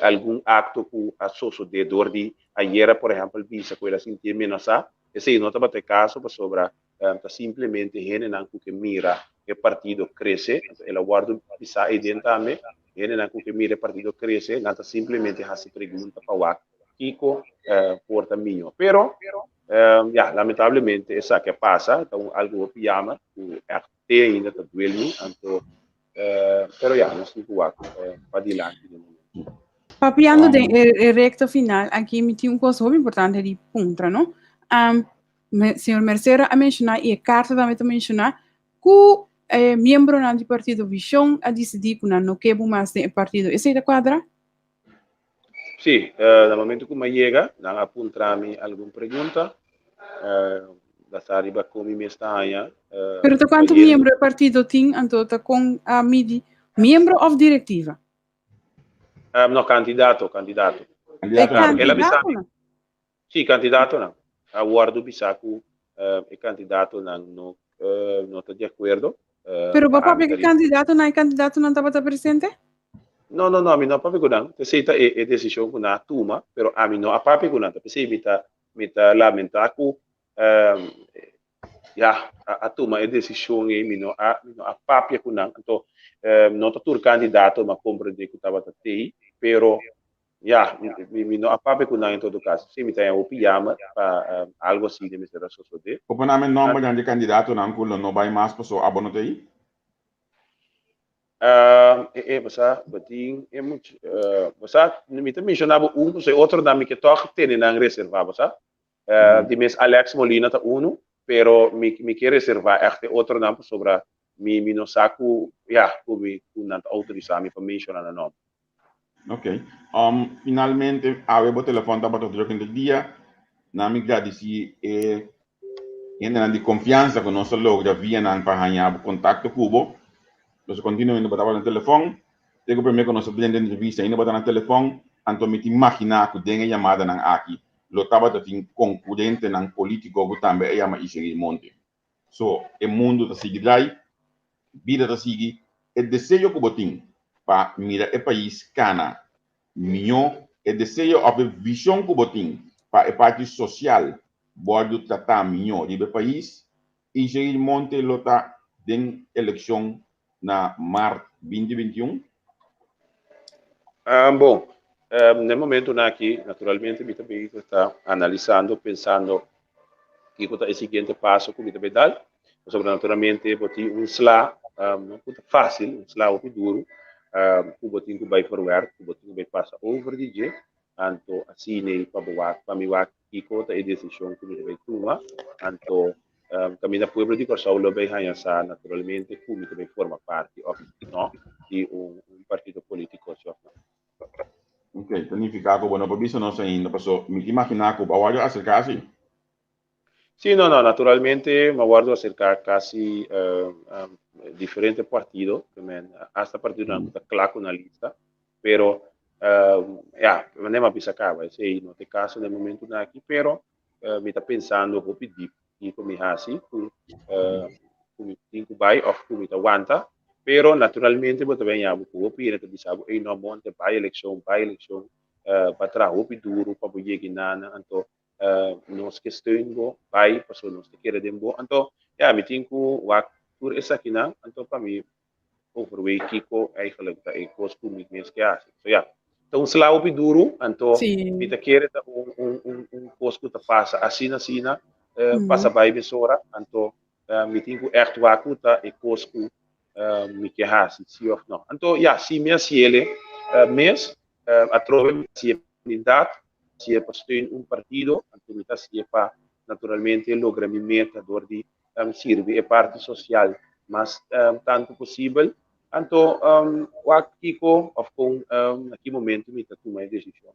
algun akto ku a sosodé dor di ayera, por ehèmpel, bisa ku el a sintié menasá, esei no tabata e kaso pasobra ta simplemente hendenan ku ke mira e partido krese, anto el a wòrdu bisá eiden tambe, hendenan ku ke mira e partido krese, nan ta simplemente hasi pregunta pa wak kiko por ta mihó. Pero, ya, lamentablemente esaki a pasa, ta un algu hopi yamer ku ègt te ainda ta duel mi, anto, pero ya, nos tin ku wak padilanti den momento. Papiando den e recta final aki, mi tin un kos hopi importante di puntra, no? Señor Mercera a menshoná i e karta tambe ta menshoná ku e miembronan di partido Vision a disidí ku nan no ke bo mas den e partido. Esei ta kuadra? Sí, na momento ku mi a yega, nan a puntra mi algun pregunta, basá riba kon mi mes ta haña. Pero ta kuantu miembro e partido tin, anto ta kon a midi miembro òf direktiva? No, kandidato, kandidato. E kandidatonan? Sí, kandidatonan. A wòrdu bisá ku e kandidatonan no no ta di akuerdo. Pero bo papia ku e kandidatonan, e kandidatonan tabata presente? No, no, no, ami no a papia ku nan. Esei ta e desishon ku nan a tuma, pero ami no a papia ku nan. Ta p'esei mi ta mi ta lamentá ku ya a tuma e desishon ei, mi no a mi no a papia ku nan. Anto no ta tur kandidato mi a komprendé ku tabata tei, pero Ya, mi, mi no a papia ku nan en todo kaso. Sí, mi ta haña hopi yama pa algo asina mester a sosodé. Por pone mi nombernan di kandidatonan ku lo no bai mas paso abo no ta ei? E, e, bo sa, bo tin e much, bo sa, mi ta menshoná bo un, pasobra e otronan mi ke tòg tene nan reservá, bo sa. Di mes Alex Molina ta unu, pero mi, mi ke reservá ègt e otronan pasobra mi, mi no sa ku, ya, ku mi, ku nan ta outorisá mi pa menshoná nan nòmber. Ok. Um, finalmente, awe bo telefon tabata druk henter dia. Na mi gradisí e hendenan di konfiansa ku nos a logra via nan pa haña bo kontakto ku bo. Nos a kontinuamente bo tabata na telefon. Te ku promé ku nos a drenta entrevista ainda bo ta na telefon. Anto mi ta imaginá ku den e yamadanan aki lo tabata tin konkurentenan polítiko ku tambe a yama Isheril Monte. So, e mundu ta sigui drai, bida ta sigui, e deseo ku bo tin pa mira e pais kana mihó, e deseo òf e vishon ku bo tin pa e parti sosial wòrdu tratá mihó riba e pais, Isheril Monte lo ta den elekshon na mart 2021? Bon, na e momentunan aki, naturalmente mi ta bezig ta analisando, pensando kiko ta e siguiente paso ku mi ta bai dal, pasobra naturalmente bo tin un sla, no ku ta fásil, un sla hopi duru, ku bo tin ku bai verwerk, ku bo tin ku bai pasa over di dje, anto asina ei pa bo wak, pa mi wak kiko ta e desishon ku mi ta bai tuma, anto kaminda pueblo di Kòrsou lo bai haña sa naturalmente ku mi ta bai forma parti òf no di un partido polítiko si òf no. Ok, ta nifiká ku bo no por bisa nos ainda, paso mi ta imaginá ku bo a wòrdu aserká si. Sí, no, no, naturalmente mi a wòrdu aserká kasi diferente partido, hasta partidonan ku ta kla ku nan lista, pero ya, manera mi a bisa kaba, esei no ta e kaso na e momentunan aki, pero mi ta pensando hopi dip kiko mi hasi ku ku mi tin ku bai òf ku mi ta wanta, pero naturalmente bo ta bai haña bo ku hopi hende ta bisa bo, ey no Monte, bai elekshon, bai elekshon, bo a traha hopi duru pa bo yega einan, anto nos ke steun bo, bai pasobra nos ta kere den bo, anto ya mi tin ku wak tur esakinan, anto pa mi overweeg kiko eigenlijk ta e kos ku mi mes ke hasi. So ya, ta un sla hopi duru, anto mi ta kere ta un un un un kos ku ta pasa asina asina, pasa bai mesora, anto mi tin ku ègt wak ku ta e kos ku mi ke hasi, si òf no. Anto ya, si mi hasiele mes, atrobe mi hasié pa comunidat, hasié pa steun un partido, anto mi ta hasié pa naturalmente logra mi meta dor di sirbi e parti sosial mas tantu posibel. Anto wak kiko òf kon na ki momentu mi ta tuma e desishon.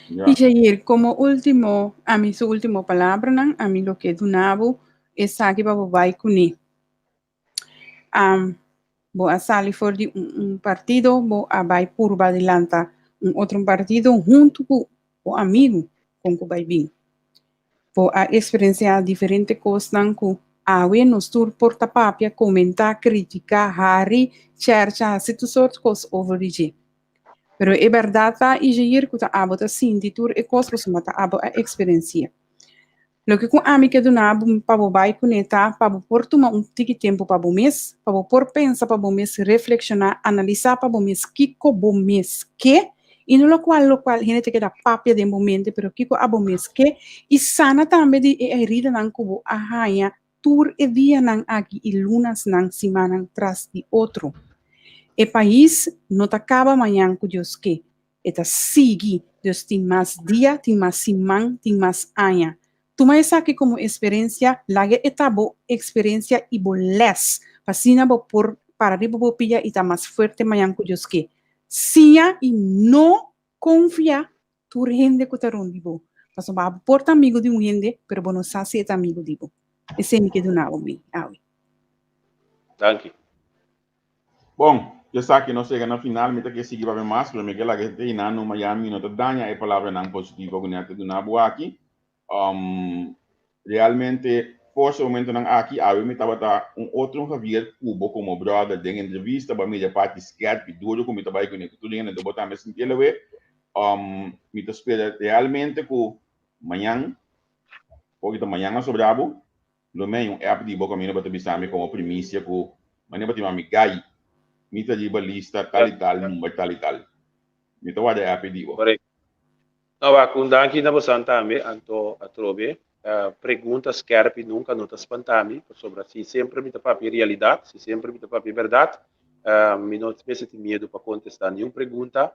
Ja. I Jair, komo último, ami su último palabranan, ami lo ke duna bo esaki pa bo bai kuné. Bo a sali for di un, un partido, bo a bai purba di lanta un otro partido huntu ku bo amigu kon ku bai bin. Bo a eksperensiá diferente kosnan ku awe nos tur por ta papia, komentá, kritiká, hari, chèrcha, hasi tur sort kos over di dje. Pero e bèrdat ta, Ijair, ku ta abo ta sinti tur e kos pasobra ta abo a eksperensiá. Loke ku ami ke duna bo pa bo bai kuné ta pa bo por tuma un tiki tempu pa bo mes, pa bo por pensa pa bo mes, reflekshoná, analisá pa bo mes kiko bo mes ke i no lokual lokual hende ta keda papia den bo mente pero kiko abo mes ke i sana tambe di e heridanan ku bo a haña tur e dianan aki i lunasnan, simannan tras di otro. E pais no ta kaba mañan ku Dios ke, e ta sigui. Dus tin mas dia, tin mas siman, tin mas aña. Tuma esaki komo esperensia, laga e ta bo eksperensia i bo lès, pa asina bo por para riba bo pia i ta mas fuerte mañan ku Dios ke. Siña i no konfia tur hende ku ta rond di bo, pasobra abo por ta amigu di un hende, pero bo no sa si e ta amigu di bo. Esei mi ke duna bo mi awe. Danki. Bon, esaki nos yega na final, mi ta ke sigui papia mas, pero mi ke laga e einan numa ya mi no ta daña e palabranan positivo ku mi a te duna bo aki. Realmente for e momentonan aki awe mi tabata un otro Javier Cubo como brother den entrevista, bo a mira e parti skerpi, duro ku mi ta bai kuné ku tur hende, anto bo tambe sinti el awe. Mi ta spera realmente ku mañan, porque ta mañan a sobra bo, Lo mei un app di bo kaminda bo ta bisa mi komo primisia ku manera bo ta yama mi Guy, mi ta riba lista tal i tal, number tal i tal. Mi ta warda e app di bo. Korekto. No, wak, un danki na bosan tambe, anto atrobe. Pregunta skerpi nunka no ta spanta mi, pasobra si semper mi ta papia realidat, si semper mi ta papia bèrdat, mi no mester tin miedu pa kontestá niun pregunta.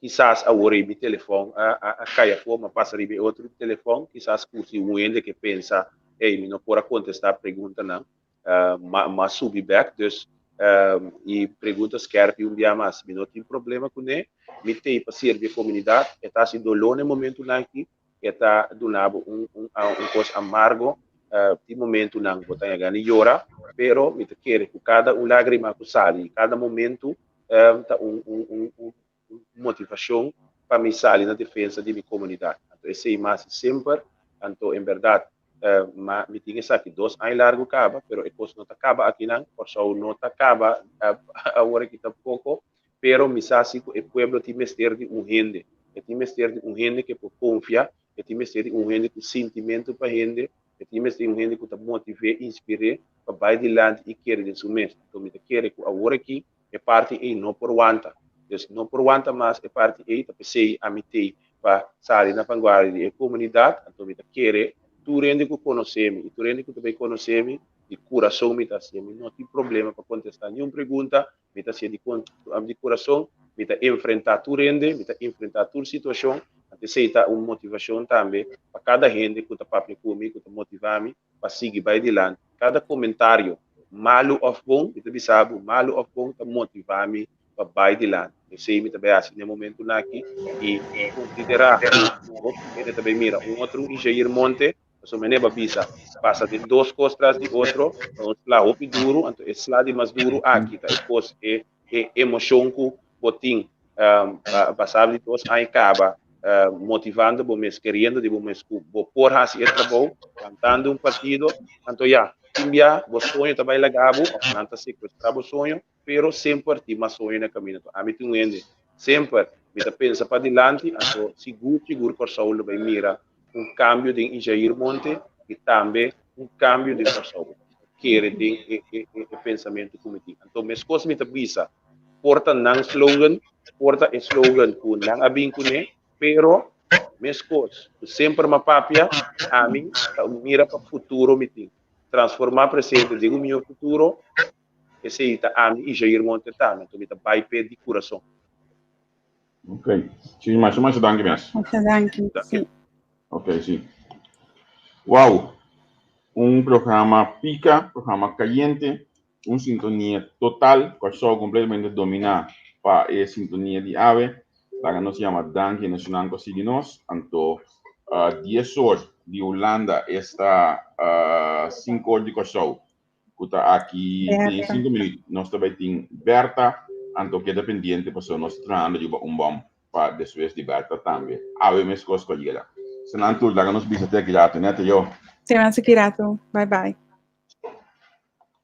Kisas awor ei mi telefòn a kai afó, mi a pasa riba e otro telefòn, kisas ku si un hende ke pensa, ey, mi no por a kontestá preguntanan, mi a subi bèk. Dus, i pregunta skèrpi un bia mas, mi no tin problema kuné, mi t'ei pa sirbi e komunidat, e ta hasi doló na e momentunan aki, e ta duna bo un un kos amargo, tin momentunan bo ta yega ni yora, pero mi ta kere ku kada un lágrima ku sali, kada momentu ta un un un un motivashon pa mi sali na defensa di mi komunidat. Anto esei mi hasi semper, anto en bèrdat mi tin esaki dos aña largu kaba, pero e kos no ta kaba akinan, Kòrsou no ta kaba awor aki tampoko, pero mi sa si ku e pueblo tin mester di un hende, e tin mester di un hende ke por konfia, e tin mester di un hende ku sintimentu pa hende, E tin mester un hende ku ta motiv'é, inspir'é pa bai dilanti i kere den su mes. Anto mi ta kere ku awor aki e parti ei no por wanta. Dus no por wanta mas e parti ei, ta p'esei ami t'ei pa sali na vanguardia di e komunidat. Anto mi ta kere tur hende ku konosé mi i tur hende ku ta bai konosé mi, di kurason mi ta hasié. Mi no tin problema pa kontestá niun pregunta, mi ta hasié di di kurason, mi ta enfrentá tur hende, mi ta enfrentá tur situashon, anto esei ta un motivashon tambe pa kada hende ku ta papia ku mi, ku ta motivá mi pa sigui bai dilanti. Kada komentario, malu òf bon, mi ta bisa bo, malu òf bon ta motivá mi pa bai dilanti. Esei mi ta bai hasi na e momentunan aki i konsiderá ku hopi hende ta bai mira un otro Ijair Monte. Pasobra mi neba bisa, pasa den dos kos tras di otro, ta un sla hopi duru, anto e sla di mas duru aki ta e kos, e e emoshon ku bo tin basá di dos aña kaba, motivando bo mes, keriendo di bo mes ku bo por hasi e trabou, lantando un partido, anto ya, tin bia bo soño ta bai laga bo, òf nan ta sekuestrá bo soño, pero semper tin mas soño na kaminda. Anto ami tin un hende, semper mi ta pensa padilanti, anto sigur sigur Kòrsou lo bai mira un kambio den Ijair Monte i tambe un kambio den Kòrsou. Kere den e e e pensamentu ku mi tin. Anto meskos mi ta bisa, por ta nan slogan, por ta e slogan ku nan a bin kuné, pero meskos ku semper mi a papia, ami ta mira pa futuro mi tin. Transformá presente den un mihó futuro, esei ta ami Ijair Monte tambe. Anto mi ta bai p'e di kurason. Ok. Sí, masha, masha danki mes. Masha danki. Danki. Sí. Ok, sí. Wow. Un programa pica, programa caliente, un sintonia total, Kòrsou completamente dominá pa e sintonia di awe. Laga nos yama danki na esnan ku a sigui nos. Anto 10 or di Hulanda esta 5 or di Kòrsou ku ta aki den 5 minüt nos ta bai tin Berta. Anto keda pendiente pasobra nos ta trahando riba un bòm pa despues di Berta tambe. Awe meskos ku a yega. Senan tur laga nos bisa te aki rato. Nèt yo. Te mas aki rato. Bye bye.